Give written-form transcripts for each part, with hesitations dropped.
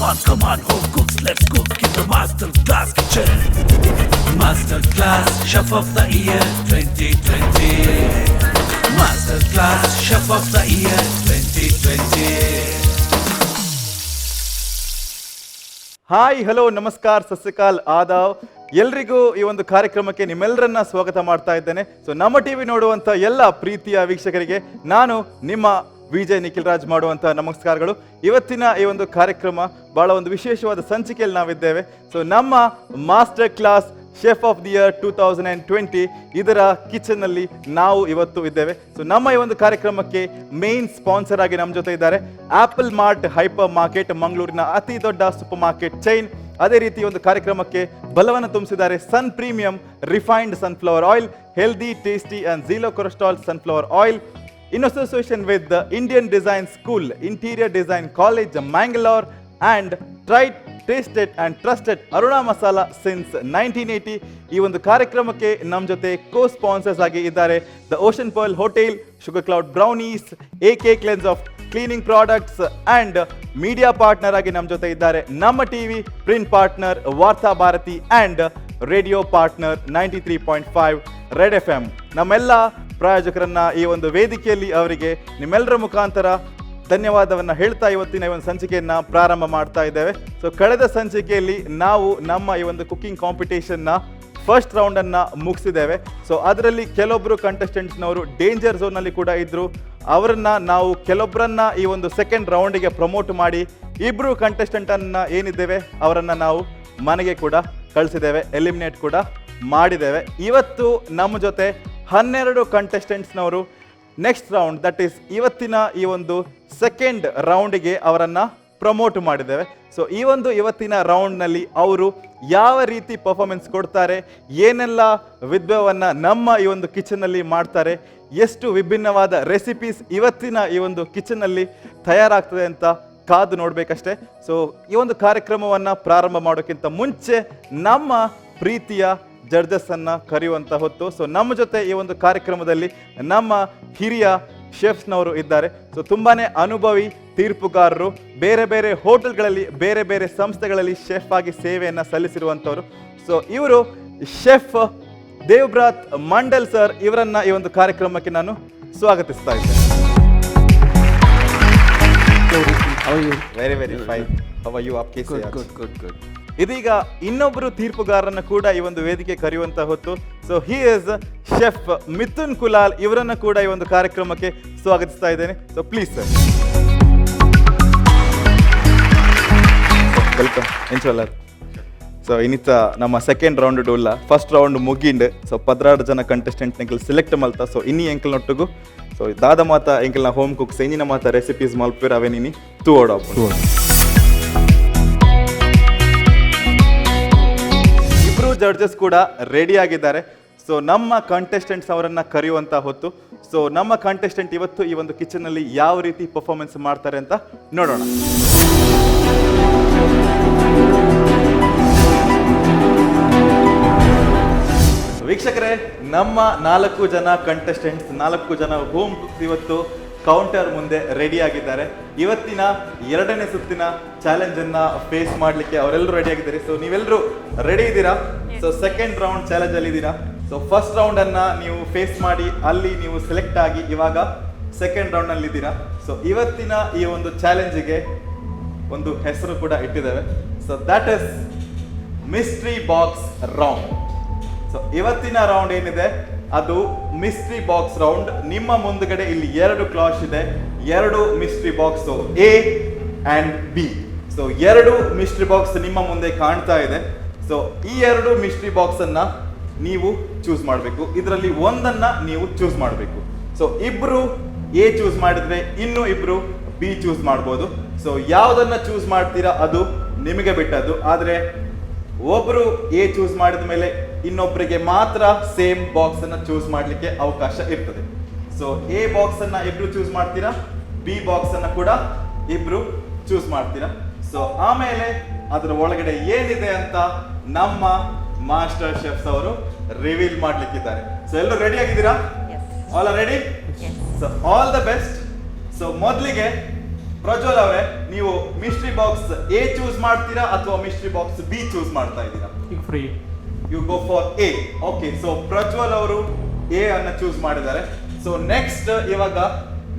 on, come on, home cooks, let's cook in the Master Class Kitchen. Master Class Chef of the Year 2020. Master Class Chef of the Year 2020. Hi, hello, ನಮಸ್ಕಾರ, ಸಸ್ಯಕಾಲ್, ಆದಾವ್. ಎಲ್ರಿಗೂ ಈ ಒಂದು ಕಾರ್ಯಕ್ರಮಕ್ಕೆ ನಿಮ್ಮೆಲ್ಲರನ್ನ ಸ್ವಾಗತ ಮಾಡ್ತಾ ಇದ್ದೇನೆ. ಸೊ ನಮ್ಮ ಟಿವಿ ನೋಡುವಂತ ಎಲ್ಲ ಪ್ರೀತಿಯ ವೀಕ್ಷಕರಿಗೆ ನಾನು ನಿಮ್ಮ ವಿಜಯ್ ನಿಖಿಲ್ ರಾಜ್ ಮಾಡುವಂತ ನಮಸ್ಕಾರಗಳು. ಇವತ್ತಿನ ಈ ಒಂದು ಕಾರ್ಯಕ್ರಮ ಬಹಳ ಒಂದು ವಿಶೇಷವಾದ ಸಂಚಿಕೆಯಲ್ಲಿ ನಾವಿದ್ದೇವೆ. ಸೊ ನಮ್ಮ Master Class Chef of the Year 2020 ಇದರ ಕಿಚನ್ನಲ್ಲಿ ನಾವು ಇವತ್ತು ಇದ್ದೇವೆ. ಸೊ ನಮ್ಮ ಈ ಒಂದು ಕಾರ್ಯಕ್ರಮಕ್ಕೆ ಮೇನ್ ಸ್ಪಾನ್ಸರ್ ಆಗಿ ನಮ್ಮ ಜೊತೆ ಇದ್ದಾರೆ ಆಪಲ್ ಮಾರ್ಟ್ ಹೈಪರ್ ಮಾರ್ಕೆಟ್, ಮಂಗಳೂರಿನ ಅತಿ ದೊಡ್ಡ ಸೂಪರ್ ಮಾರ್ಕೆಟ್ ಚೈನ್. ಅದೇ ರೀತಿ ಈ ಒಂದು ಕಾರ್ಯಕ್ರಮಕ್ಕೆ ಬಲವನ್ನು ತುಂಬಿಸಿದ್ದಾರೆ Sun Premium Refined Sunflower Oil, healthy, tasty and zero cholesterol sunflower oil, in association with the Indian Design School, Interior Design College, Mangalore, and tried, tasted and trusted Aruna Masala since 1980. ಈ ಒಂದು ಕಾರ್ಯಕ್ರಮಕ್ಕೆ ನಮ್ಮ ಜೊತೆ co sponsors ಆಗಿ ಇದ್ದಾರೆ the Ocean Pearl Hotel, Sugar Cloud Brownies, A K Cleanse of Cleaning Products, and media partner ಆಗಿ ನಮ್ಮ ಜೊತೆ ಇದ್ದಾರೆ ನಮ್ಮ ಟಿವಿ, ಪ್ರಿಂಟ್ ಪಾರ್ಟ್ನರ್ ವಾರ್ತಾ Bharati and radio partner 93.5 Red FM. ನಮ್ಮೆಲ್ಲ ಪ್ರಾಯೋಜಕರನ್ನ ಈ ಒಂದು ವೇದಿಕೆಯಲ್ಲಿ ಅವರಿಗೆ ನಿಮ್ಮೆಲ್ಲರ ಮುಖಾಂತರ ಧನ್ಯವಾದವನ್ನ ಹೇಳ್ತಾ ಇವತ್ತಿನ ಈ ಒಂದು ಸಂಚಿಕೆಯನ್ನ ಪ್ರಾರಂಭ ಮಾಡ್ತಾ ಇದ್ದೇವೆ. ಸೊ ಕಳೆದ ಸಂಚಿಕೆಯಲ್ಲಿ ನಾವು ನಮ್ಮ ಈ ಒಂದು ಕುಕಿಂಗ್ ಕಾಂಪಿಟೇಷನ್ನ ಫಸ್ಟ್ ರೌಂಡನ್ನು ಮುಗಿಸಿದ್ದೇವೆ. ಸೊ ಅದರಲ್ಲಿ ಕೆಲವೊಬ್ಬರು ಕಂಟೆಸ್ಟೆಂಟ್ಸ್ನವರು ಡೇಂಜರ್ ಝೋನ್ನಲ್ಲಿ ಕೂಡ ಇದ್ದರು. ಅವರನ್ನ ನಾವು ಕೆಲವೊಬ್ಬರನ್ನ ಈ ಒಂದು ಸೆಕೆಂಡ್ ರೌಂಡಿಗೆ ಪ್ರಮೋಟ್ ಮಾಡಿ, ಇಬ್ಬರು ಕಂಟೆಸ್ಟೆಂಟನ್ನು ಏನಿದ್ದೇವೆ ಅವರನ್ನು ನಾವು ಮನೆಗೆ ಕೂಡ ಕಳಿಸಿದ್ದೇವೆ, ಎಲಿಮಿನೇಟ್ ಕೂಡ ಮಾಡಿದ್ದೇವೆ. ಇವತ್ತು ನಮ್ಮ ಜೊತೆ 12 ಕಂಟೆಸ್ಟೆಂಟ್ಸ್ನವರು ನೆಕ್ಸ್ಟ್ ರೌಂಡ್, that is ಇವತ್ತಿನ ಈ ಒಂದು ಸೆಕೆಂಡ್ ರೌಂಡಿಗೆ ಅವರನ್ನು ಪ್ರಮೋಟ್ ಮಾಡಿದ್ದೇವೆ. ಸೊ ಈ ಒಂದು ಇವತ್ತಿನ ರೌಂಡ್ನಲ್ಲಿ ಅವರು ಯಾವ ರೀತಿ ಪರ್ಫಾರ್ಮೆನ್ಸ್ ಕೊಡ್ತಾರೆ, ಏನೆಲ್ಲ ವಿದ್ವವನ್ನು ನಮ್ಮ ಈ ಒಂದು ಕಿಚನಲ್ಲಿ ಮಾಡ್ತಾರೆ, ಎಷ್ಟು ವಿಭಿನ್ನವಾದ ರೆಸಿಪೀಸ್ ಇವತ್ತಿನ ಈ ಒಂದು ಕಿಚನಲ್ಲಿ ತಯಾರಾಗ್ತದೆ ಅಂತ ಕಾದು ನೋಡಬೇಕಷ್ಟೇ. ಸೊ ಈ ಒಂದು ಕಾರ್ಯಕ್ರಮವನ್ನು ಪ್ರಾರಂಭ ಮಾಡೋಕ್ಕಿಂತ ಮುಂಚೆ ನಮ್ಮ ಪ್ರೀತಿಯ ಜಡ್ಜಸ್ ಅನ್ನ ಕರೆಯುವಂತ ಹೊತ್ತು. ಸೊ ನಮ್ಮ ಜೊತೆ ಈ ಒಂದು ಕಾರ್ಯಕ್ರಮದಲ್ಲಿ ನಮ್ಮ ಹಿರಿಯ ಶೆಫ್ಸ್ನವರು ಇದ್ದಾರೆ. ಸೊ ತುಂಬಾನೇ ಅನುಭವಿ ತೀರ್ಪುಗಾರರು, ಬೇರೆ ಬೇರೆ ಹೋಟೆಲ್ಗಳಲ್ಲಿ, ಬೇರೆ ಬೇರೆ ಸಂಸ್ಥೆಗಳಲ್ಲಿ ಶೆಫ್ ಆಗಿ ಸೇವೆಯನ್ನು ಸಲ್ಲಿಸಿರುವಂಥವರು. ಸೊ ಇವರು ಶೆಫ್ ದೇವ್ಬ್ರತ್ ಮಂಡಲ್ ಸರ್. ಇವರನ್ನ ಈ ಒಂದು ಕಾರ್ಯಕ್ರಮಕ್ಕೆ ನಾನು ಸ್ವಾಗತಿಸ್ತಾ ಇದ್ದೇನೆ. How are you? Very, very fine. How are you? आप कैसे Good, आज? Good, good, good. ಇದೀಗ ಇನ್ನೊಬ್ಬರು ತೀರ್ಪುಗಾರರನ್ನ ಕೂಡ ಈ ಒಂದು ವೇದಿಕೆ ಕರೆಯುವಂತ ಹೊತ್ತು. So he is Chef Mithun Kulal. ಇವರನ್ನ ಕೂಡ ಈ ಒಂದು ಕಾರ್ಯಕ್ರಮಕ್ಕೆ ಸ್ವಾಗತಿಸ್ತಾ ಇದ್ದೇನೆ. So please sir, welcome. ಎಂಚೋಲ್ಲರ್? So ಇನ್ನಿತ್ತ ನಮ್ಮ ಸೆಕೆಂಡ್ ರೌಂಡ್ ಉಲ್ಲ. ಫಸ್ಟ್ ರೌಂಡ್ ಮುಗಿಂಡ್. ಸೊ 16 ಜನ ಕಂಟೆಸ್ಟೆಂಟ್ ಎಂಕಲ್ ಸೆಲೆಕ್ಟ್ ಮಲ್ತ. ಸೊ ಇನ್ನಿ ಎಂಕಲ್ ನೊಟ್ಟುಗು ಸೊ ದಾದ ಮಾತ ಎಂಕಲ್ನ ಹೋಮ್ ಕುಕ್ಸ್ ಎಂಜಿನ ಮಾತ ರೆಸಿಪೀಸ್ ಮಲ್ಪೇರ್ ಅವೆ ನಿನಿ ತೂವೋಡು. ಇಬ್ರು ಜಡ್ಜಸ್ ಕೂಡ ರೆಡಿ ಆಗಿದ್ದಾರೆ. ಸೊ ನಮ್ಮ ಕಂಟೆಸ್ಟೆಂಟ್ಸ್ ಅವರನ್ನ ಕರೆಯುವಂತ ಹೊತ್ತು. ಸೊ ನಮ್ಮ ಕಂಟೆಸ್ಟೆಂಟ್ ಇವತ್ತು ಈ ಒಂದು ಕಿಚನ್ ಅಲ್ಲಿ ಯಾವ ರೀತಿ ಪರ್ಫಾರ್ಮೆನ್ಸ್ ಮಾಡ್ತಾರೆ ಅಂತ ನೋಡೋಣ. ವೀಕ್ಷಕರೇ, ನಮ್ಮ ನಾಲ್ಕು ಜನ ಕಂಟೆಸ್ಟೆಂಟ್ಸ್, ನಾಲ್ಕು ಜನ ಹೋಮ್ ಕುಕ್ಸ್ ಇವತ್ತು ಕೌಂಟರ್ ಮುಂದೆ ರೆಡಿ ಆಗಿದ್ದಾರೆ. ಇವತ್ತಿನ ಎರಡನೇ ಸುತ್ತಿನ ಚಾಲೆಂಜ್ ಅನ್ನ ಫೇಸ್ ಮಾಡ್ಲಿಕ್ಕೆ ಅವರೆಲ್ಲರೂ ರೆಡಿ ಆಗಿದ್ದಾರೆ. ಸೊ ನೀವೆಲ್ಲರೂ ರೆಡಿ ಇದ್ದೀರಾ? ಸೊ ಸೆಕೆಂಡ್ ರೌಂಡ್ ಚಾಲೆಂಜ್ ಅಲ್ಲಿ ಇದ್ದೀರಾ. ಸೊ ಫಸ್ಟ್ ರೌಂಡ್ ಅನ್ನ ನೀವು ಫೇಸ್ ಮಾಡಿ, ಅಲ್ಲಿ ನೀವು ಸೆಲೆಕ್ಟ್ ಆಗಿ ಇವಾಗ ಸೆಕೆಂಡ್ ರೌಂಡ್ ನಲ್ಲಿ ಇದ್ದೀರಾ. ಸೊ ಇವತ್ತಿನ ಈ ಒಂದು ಚಾಲೆಂಜಿಗೆ ಒಂದು ಹೆಸರು ಕೂಡ ಇಟ್ಟಿದ್ದೇವೆ. So that is mystery box round. So ಇವತ್ತಿನ ರೌಂಡ್ ಏನಿದೆ ಅದು ಮಿಸ್ಟ್ರಿ ಬಾಕ್ಸ್ ರೌಂಡ್. ನಿಮ್ಮ ಮುಂದ್ಗಡೆ ಇಲ್ಲಿ ಎರಡು ಕ್ಲಾಶ್ ಇದೆ, ಎರಡು mystery box, A and B. So ಎರಡು ಮಿಸ್ಟ್ರಿ ಬಾಕ್ಸ್ ನಿಮ್ಮ ಮುಂದೆ ಕಾಣ್ತಾ ಇದೆ. ಸೊ ಈ ಎರಡು ಮಿಸ್ಟ್ರಿ ಬಾಕ್ಸ್ ಅನ್ನ ನೀವು ಚೂಸ್ ಮಾಡಬೇಕು. ಇದರಲ್ಲಿ ಒಂದನ್ನ ನೀವು ಚೂಸ್ ಮಾಡಬೇಕು. ಸೊ ಇಬ್ರು ಎ ಚೂಸ್ ಮಾಡಿದ್ರೆ ಇನ್ನು ಇಬ್ರು ಬಿ ಚೂಸ್ ಮಾಡ್ಬೋದು. ಸೊ ಯಾವುದನ್ನ ಚೂಸ್ ಮಾಡ್ತೀರಾ ಅದು ನಿಮಗೆ ಬಿಟ್ಟದ್ದು. ಆದ್ರೆ ಒಬ್ರು ಎ ಚೂಸ್ ಮಾಡಿದ ಮೇಲೆ ಇನ್ನೊಬ್ಬರಿಗೆ ಮಾತ್ರ ಸೇಮ್ ಬಾಕ್ಸ್ ಅನ್ನ ಚೂಸ್ ಮಾಡ್ಲಿಕ್ಕೆ ಅವಕಾಶ ಇರ್ತದೆ. ಸೊ ಎ ಬಾಕ್ಸ್ ಅನ್ನ ಇಬ್ರು ಚೂಸ್ ಮಾಡ್ತೀರಾ, ಬಿ ಬಾಕ್ಸ್ ಅನ್ನ ಕೂಡ ಇಬ್ರು ಚೂಸ್ ಮಾಡ್ತೀರಾ. ಸೊ ಆಮೇಲೆ ಅದರ ಒಳಗಡೆ ಏನಿದೆ ಅಂತ ನಮ್ಮ ಮಾಸ್ಟರ್ ಶೆಫ್ಸ್ ಅವರು ರಿವೀಲ್ ಮಾಡ್ಲಿಕ್ಕಿದ್ದಾರೆ. ಸೊ ಎಲ್ಲರೂ ರೆಡಿ ಆಗಿದ್ದೀರಾ? Yes. All are ready? Yes. So all the best. So ಮೊದಲಿಗೆ Prajwal ಅವರೇ, ನೀವು mystery box A choose ಮಾಡ್ತೀರಾ ಅಥವಾ mystery box B choose ಮಾಡ್ತಾ ಇದ್ದೀರಾ? ಈಗ free. You go for A. Okay, so Prajwal ಅವರು ಎ ಅನ್ನ ಚೂಸ್ ಮಾಡಿದ್ದಾರೆ. ಸೊ ನೆಕ್ಸ್ಟ್ ಇವಾಗ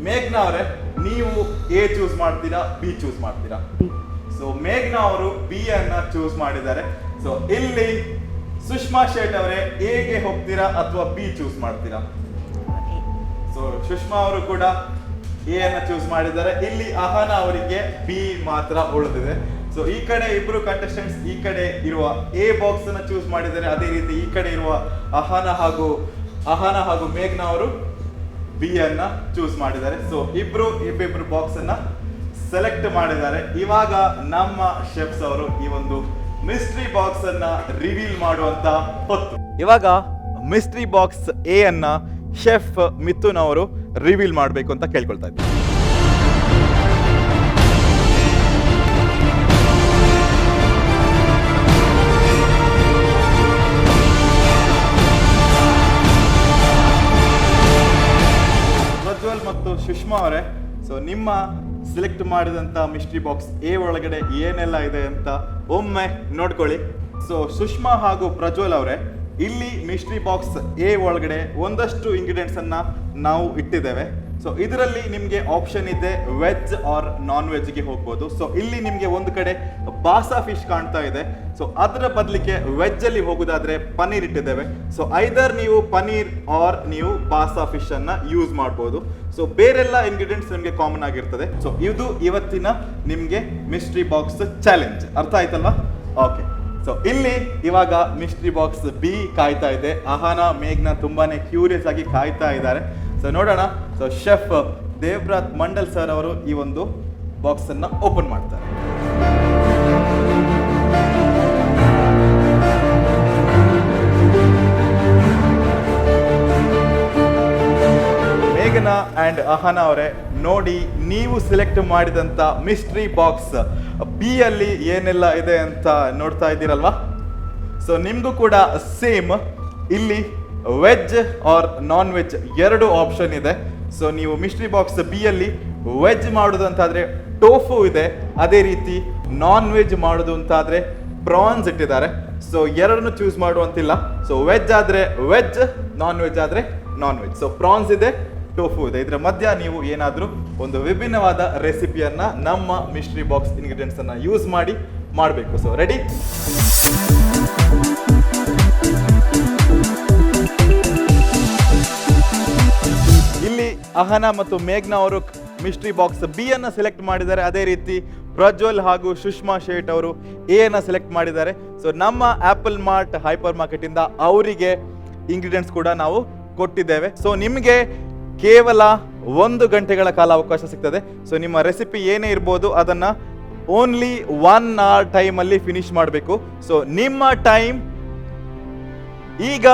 ಮೇಘ್ನಾ ಅವರೇ, ನೀವು ಎ ಚೂಸ್ ಮಾಡ್ತೀರಾ, ಬಿ ಚೂಸ್ ಮಾಡ್ತೀರಾ? ಬಿ. ಸೊ ಮೇಘ್ನಾ ಅವರು ಬಿ ಅನ್ನ ಚೂಸ್ ಮಾಡಿದ್ದಾರೆ. ಸೊ ಇಲ್ಲಿ ಸುಷ್ಮಾ ಶೇಟ್ ಅವರೇ, ಎ ಗೆ ಹೋಗ್ತೀರಾ ಅಥವಾ ಬಿ ಚೂಸ್ ಮಾಡ್ತೀರಾ? ಸೊ ಸುಷ್ಮಾ ಅವರು ಕೂಡ ಎ ಅನ್ನ ಚೂಸ್ ಮಾಡಿದ್ದಾರೆ. ಇಲ್ಲಿ ಅಹಾನ ಅವರಿಗೆ ಬಿ ಮಾತ್ರ ಉಳಿದಿದೆ. ಸೊ ಈ ಕಡೆ ಇಬ್ರು ಕಂಟೆಸ್ಟೆಂಟ್ಸ್ ಈ ಕಡೆ ಇರುವ ಎ ಬಾಕ್ಸ್ ಅನ್ನ ಚೂಸ್ ಮಾಡಿದ್ದಾರೆ. ಅದೇ ರೀತಿ ಈ ಕಡೆ ಇರುವ ಅಹಾನ ಹಾಗೂ ಮೇಘ್ನಾ ಅವರು ಬಿ ಅನ್ನ ಚೂಸ್ ಮಾಡಿದ್ದಾರೆ. ಸೊ ಇಬ್ರು ಇಬ್ಬಿಬ್ರು ಬಾಕ್ಸ್ ಅನ್ನ ಸೆಲೆಕ್ಟ್ ಮಾಡಿದ್ದಾರೆ. ಇವಾಗ ನಮ್ಮ ಶೆಫ್ಸ್ ಅವರು ಈ ಒಂದು ಮಿಸ್ಟ್ರಿ ಬಾಕ್ಸ್ ಅನ್ನ ರಿವೀಲ್ ಮಾಡುವಂತ ಹೊತ್ತು. ಇವಾಗ mystery box A ಅನ್ನ ಶೆಫ್ ಮಿಥುನ್ ಅವರು ರಿವೀಲ್ ಮಾಡಬೇಕು ಅಂತ ಕೇಳ್ಕೊಳ್ತಾ ಇದ್ದೀನಿ. ಪ್ರಜ್ವಲ್ ಮತ್ತು ಸುಷ್ಮಾ ಅವರೇ, ಸೊ ನಿಮ್ಮ ಸೆಲೆಕ್ಟ್ ಮಾಡಿದಂಥ mystery box A ಒಳಗಡೆ ಏನೆಲ್ಲ ಇದೆ ಅಂತ ಒಮ್ಮೆ ನೋಡ್ಕೊಳ್ಳಿ. ಸೊ ಸುಷ್ಮಾ ಹಾಗೂ ಪ್ರಜ್ವಲ್ ಅವರೇ, ಇಲ್ಲಿ mystery box A ಒಳಗಡೆ ಒಂದಷ್ಟು ಇಂಗ್ರೀಡಿಯೆಂಟ್ಸ್ ಅನ್ನ ನಾವು ಇಟ್ಟಿದ್ದೇವೆ. ಸೊ ಇದರಲ್ಲಿ ನಿಮಗೆ ಆಪ್ಷನ್ ಇದೆ, veg R non ವೆಜ್ಗೆ ಹೋಗ್ಬೋದು. ಸೊ ಇಲ್ಲಿ ನಿಮಗೆ ಒಂದು ಕಡೆ ಬಾಸಾ ಫಿಶ್ ಕಾಣ್ತಾ ಇದೆ. ಸೊ ಅದರ ಬದಲಿಗೆ ವೆಜ್ ಅಲ್ಲಿ ಹೋಗೋದಾದ್ರೆ ಪನ್ನೀರ್ ಇಟ್ಟಿದ್ದೇವೆ. ಸೊ ಐದರ್ ನೀವು ಪನ್ನೀರ್ ಆರ್ ನೀವು ಬಾಸಾ ಫಿಶ್ ಅನ್ನ ಯೂಸ್ ಮಾಡ್ಬೋದು. ಸೊ ಬೇರೆಲ್ಲ ಇಂಗ್ರೀಡಿಯೆಂಟ್ಸ್ ನಿಮಗೆ ಕಾಮನ್ ಆಗಿರ್ತದೆ. ಸೊ ಇದು ಇವತ್ತಿನ ನಿಮಗೆ mystery box challenge. ಅರ್ಥ ಆಯ್ತಲ್ವಾ? ಓಕೆ, ಸೊ ಇಲ್ಲಿ ಇವಾಗ mystery box B ಕಾಯ್ತಾ ಇದೆ. ಅಹಾನ, ಮೇಘ್ನ ತುಂಬಾನೇ ಕ್ಯೂರಿಯಸ್ ಆಗಿ ಕಾಯ್ತಾ ಇದ್ದಾರೆ. ಸೊ ನೋಡೋಣ. So chef Devvrat Mandal sir ಅವರು ಈ ಒಂದು ಬಾಕ್ಸ್ ಅನ್ನ ಓಪನ್ ಮಾಡ್ತಾರೆ. ಮೇಘನಾ ಅಂಡ್ ಅಹನಾ ಅವರೇ, ನೋಡಿ, ನೀವು ಸೆಲೆಕ್ಟ್ ಮಾಡಿದಂತ mystery box B ಅಲ್ಲಿ ಏನೆಲ್ಲ ಇದೆ ಅಂತ ನೋಡ್ತಾ ಇದ್ದೀರಲ್ವಾ? ಸೊ ನಿಮಗೂ ಕೂಡ ಸೇಮ್ ಇಲ್ಲಿ veg R non veg ಎರಡು ಆಪ್ಷನ್ ಇದೆ. ಸೊ ನೀವು mystery box B ಅಲ್ಲಿ ವೆಜ್ ಮಾಡೋದು ಅಂತಾದರೆ ಟೋಫು ಇದೆ. ಅದೇ ರೀತಿ ನಾನ್ ವೆಜ್ ಮಾಡೋದು ಅಂತಾದರೆ ಪ್ರಾನ್ಸ್ ಇಟ್ಟಿದ್ದಾರೆ. ಸೊ ಎರಡನ್ನು ಚೂಸ್ ಮಾಡುವಂತಿಲ್ಲ. ಸೊ ವೆಜ್ ಆದರೆ veg, non veg ಆದರೆ non veg. So prawns ಇದೆ, ಟೋಫು ಇದೆ. ಇದರ ಮಧ್ಯ ನೀವು ಏನಾದರೂ ಒಂದು ವಿಭಿನ್ನವಾದ ರೆಸಿಪಿಯನ್ನ ನಮ್ಮ mystery box ingredients ಅನ್ನ ಯೂಸ್ ಮಾಡಿ ಮಾಡಬೇಕು. ಸೊ ರೆಡಿ? ಇಲ್ಲಿ ಅಹನಾ ಮತ್ತು ಮೇಘ್ನಾ ಅವರು mystery box B ಅನ್ನ ಸೆಲೆಕ್ಟ್ ಮಾಡಿದ್ದಾರೆ. ಅದೇ ರೀತಿ ಪ್ರಜ್ವಲ್ ಹಾಗೂ ಸುಷ್ಮಾ ಶೇಟ್ ಅವರು ಎ ಅನ್ನ ಸೆಲೆಕ್ಟ್ ಮಾಡಿದ್ದಾರೆ. ಸೊ ನಮ್ಮ apple mart hyper market ಇಂದ ಅವರಿಗೆ ಇಂಗ್ರೀಡಿಯೆಂಟ್ಸ್ ಕೂಡ ನಾವು ಕೊಟ್ಟಿದ್ದೇವೆ. ಸೊ ನಿಮಗೆ ಕೇವಲ 1 ಗಂಟೆಗಳ ಕಾಲ ಅವಕಾಶ ಸಿಗ್ತದೆ. ಸೊ ನಿಮ್ಮ ರೆಸಿಪಿ ಏನೇ ಇರ್ಬೋದು, ಅದನ್ನ only one hour ಟೈಮಲ್ಲಿ ಫಿನಿಶ್ ಮಾಡಬೇಕು. ಸೊ ನಿಮ್ಮ ಟೈಮ್ ಈಗ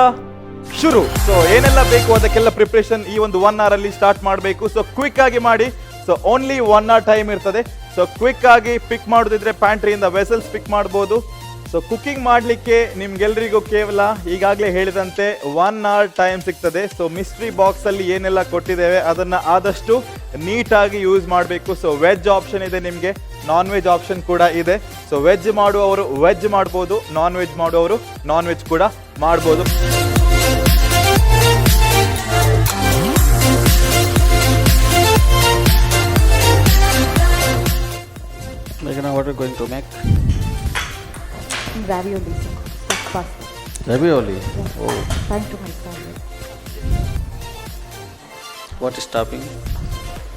ಶುರು. ಸೊ ಏನೆಲ್ಲ ಬೇಕು ಅದಕ್ಕೆಲ್ಲ ಪ್ರಿಪ್ರೇಷನ್ ಈ ಒಂದು ಒನ್ ಅವರ್ ಅಲ್ಲಿ ಸ್ಟಾರ್ಟ್ ಮಾಡಬೇಕು. ಸೊ ಕ್ವಿಕ್ ಆಗಿ ಮಾಡಿ. So only one hour time ಇರ್ತದೆ. ಸೊ ಕ್ವಿಕ್ ಆಗಿ ಪಿಕ್ ಮಾಡೋದಿದ್ರೆ ಪ್ಯಾಂಟ್ರಿಯಿಂದ ವೆಸಲ್ಸ್ ಪಿಕ್ ಮಾಡ್ಬೋದು. ಸೊ ಕುಕಿಂಗ್ ಮಾಡಲಿಕ್ಕೆ ನಿಮ್ಗೆಲ್ರಿಗೂ ಕೇವಲ ಈಗಾಗಲೇ ಹೇಳಿದಂತೆ one hour time ಸಿಗ್ತದೆ. So mystery box ಅಲ್ಲಿ ಏನೆಲ್ಲ ಕೊಟ್ಟಿದ್ದೇವೆ ಅದನ್ನ ಆದಷ್ಟು ನೀಟಾಗಿ ಯೂಸ್ ಮಾಡಬೇಕು. So veg option ಇದೆ ನಿಮಗೆ, non veg option ಕೂಡ ಇದೆ. ಸೊ ವೆಜ್ ಮಾಡುವವರು ವೆಜ್ ಮಾಡ್ಬೋದು, ನಾನ್ ವೆಜ್ ಮಾಡುವವರು ನಾನ್ ವೆಜ್ ಕೂಡ ಮಾಡ್ಬೋದು. Meghna, what are you going to make? Ravioli, sir. Stuffed pasta. Ravioli. Oh, Trying to my family. What is stuffing?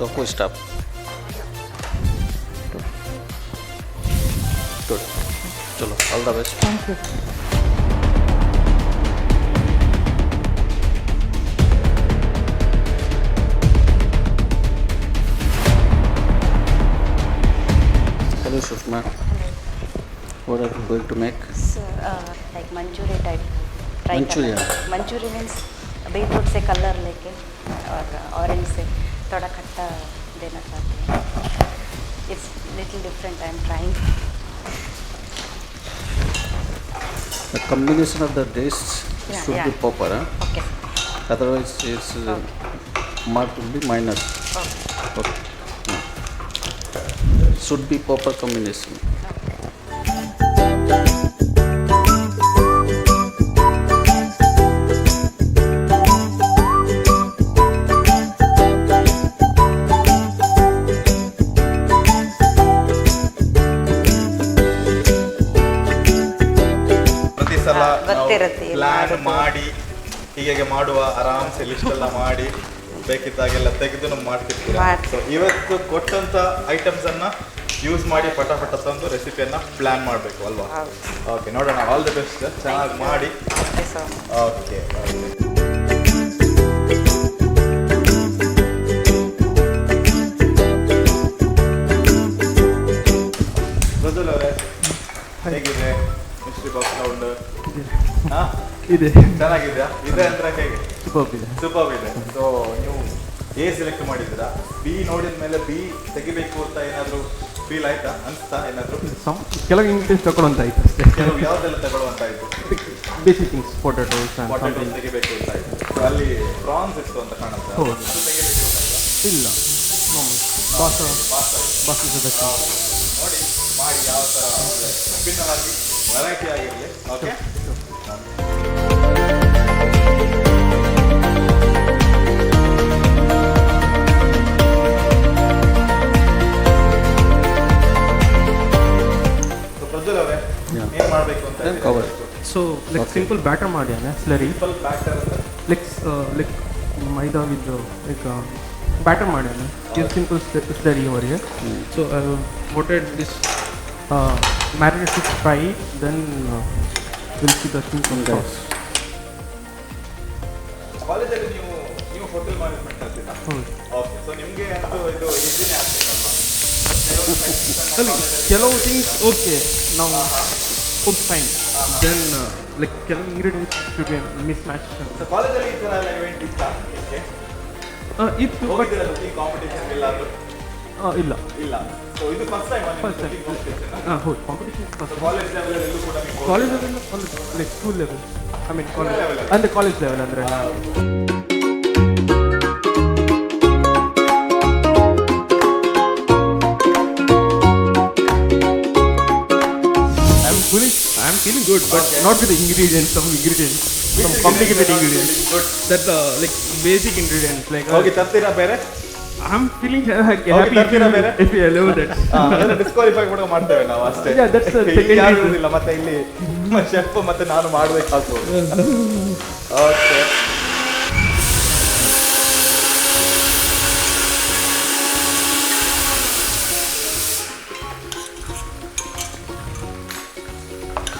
Tofu stuff. Good. Good. ಚಲೋ, all the best. Thank you. Hello, Sushma. What are you going to make? So, like Manchurian type. Try Manchurian? करना। Manchurian means beetroot से colour लेके और orange से थोड़ा खट्टा देना चाहती हूँ। It's little different, I am trying. The combination of the dish should be proper, huh? Okay. Otherwise, its mark will be minus. Okay. Okay. Should be proper combination. ಪ್ರತಿ ಸಲ ಹಾ, ಗೊತ್ತಿರುತ್ತೆ ಏನು ಪ್ಲಾನ್ ಮಾಡೋದು. ಮಾಡಿ ಹೀಗೆ ಮಾಡುವ ಆರಾಮ್ಸೆ ಲಿಸ್ಟ್ ಎಲ್ಲ ಮಾಡಿ ಬೇಕಿದ್ದಾಗೆಲ್ಲ ತೆಗೆದು ನಾವು ಮಾಡ್ತಿರ್ತೀರ. ಮಾಡ್ತೀವಿ. ಸೊ ಇವತ್ತು ಕೊಟ್ಟಂತ ಐಟಮ್ಸ್ ಅನ್ನ ಯೂಸ್ ಮಾಡಿ ಪಟ ಪಟ ತಂದು ರೆಸಿಪಿಯನ್ನ ಪ್ಲಾನ್ ಮಾಡಬೇಕು ಅಲ್ವಾ? ಹೌದು. ಓಕೆ, ನೋಡೋಣ. All the best, ಚೆನ್ನಾಗಿ ಮಾಡಿ. Thank you so much. Okay, Mridul ಅವರೇ, ಹೇಗಿದೆ mystery box round? ಇದೆ. ಚೆನ್ನಾಗಿದೆಯಾ? ಇದೆ ಅಂದ್ರೆ ಹೇಗೆ? ಸೂಪರ್ ಇದೆ. ಸೂಪರ್ ಇದೆ. ಸೊ ನೀವು ಎ ಸೆಲೆಕ್ಟ್ ಮಾಡಿದ್ದೀರಾ, ಬಿ ನೋಡಿದ ಮೇಲೆ ಬಿ ತೆಗಿಬೇಕು ಅಂತ ಏನಾದರೂ ಫೀಲ್ ಆಯ್ತಾ, ಅನ್ಸ್ತಾ ಏನಾದರೂ? ಸಮ್ ಕೆಲವು ಇಂಗ್ರೀಡಿಯೆಂಟ್ಸ್ ತಗೊಳ್ಳೋಂತ ಆಯ್ತು ಅಷ್ಟೇ. ಕೆಲವು ಯಾವ್ದೆಲ್ಲ ತಗೊಳ್ಳುವಂತ ಆಯ್ತು? Basic things, potatoes and potato something. ತೆಗಿಬೇಕು ಅಂತ ಆಯ್ತು. ಸೊ ಅಲ್ಲಿ ಪ್ರಾನ್ಸ್ ಇತ್ತು ಅಂತ ಕಾಣುತ್ತೆ. ಹೌದು. ಅದು ತೆಗಿಬೇಕು ಅಂತ ಆಯ್ತಾ? ಇಲ್ಲ, ಬಾಸ ಪಾಸ್ತಾ ಬಾಸ್ is best. ನೋಡಿ ಮಾಡಿ, ಯಾವ ಥರ ವಿಭಿನ್ನವಾಗಿ ವೆರೈಟಿ ಆಗಿರಲಿ. ಓಕೆ ಸೊ ಪ್ರಜ್ವಲ್ ಅವರೇ, Yeah. ಏನ್ ಮಾಡಬೇಕು ಅಂತ? Then cover. So like simple batter ಮಾಡ್ಯಾನೆ, slurry. Simple batter ಅಂದ್ರೆ? Like like maida with like batter ಮಾಡ್ಯಾನೆ, ಇದು ಸಿಂಪಲ್ ಸ್ಲರಿ ಅವರಿಗೆ. So wanted this marinate to fry, then will see the thing sauce. ಕಾಲೇಜಲ್ಲಿ ನೀವು ನೀವು ಹೋಟೆಲ್ ಮ್ಯಾನೇಜ್ಮೆಂಟ್ ಕಲ್ತಿದ್ದಾ? ಹೌದು. Okay, ಸೊ ನಿಮಗೆ ಅಂತೂ ಇದು ಈಸಿನೇ ಆಗ್ಬೇಕಲ್ವಾ? ಅಲ್ಲಿ ಕೆಲವು ಥಿಂಗ್ಸ್ ಓಕೆ, ನಾವು okay fine, then like ಕೆಲವು ingredients should be miss match. So ಕಾಲೇಜಲ್ಲಿ ಈ ಥರ ಎಲ್ಲ ಇವೆಂಟ್ ಇತ್ತಾ ನಿಮಗೆ? ಇತ್ತು, ಬಟ್ ಹೋಗಿದ್ದೀರಾ ಕುಕಿಂಗ್ ಕಾಂಪಿಟೇಷನ್ ಎಲ್ಲಾದ್ರೂ? ಇಲ್ಲ. ಇಲ್ಲ. ಸೊ ಇದು first time first time. Cooking competition? ಹಾಂ ಹೌದು, competition first. College level ಎಲ್ಲೂ ಕೂಡ ನೀವು? College level, like school level, I mean college level ಅಲ್ಲಿ. ಅಂದರೆ ಕಾಲೇಜ್ ಲೆವೆಲ್ ಅಂದರೆ. I'm feeling I'm feeling good, but not with the ingredients. Some ingredients, some complicated ingredients. Good. That like basic ingredients like. ಹೋಗಿ ತರ್ತೀರಾ ಬೇರೆ? I'm feeling happy if ತರ್ತೀರಾ you, ಬೇರೆ? If you allow that. Disqualify ಕೂಡ ಮಾಡ್ತೇವೆ ನಾವು ಅಷ್ಟೇ. Yeah, that's the ಇಲ್ಲಿ second ಯಾರು reason. ಇರುವುದಿಲ್ಲ ಮತ್ತೆ ಇಲ್ಲಿ, ಶೆಫ್ ಮತ್ತೆ ನಾನು ಮಾಡ್ಬೇಕಾಗ್ಬೋದು. ಓಕೆ,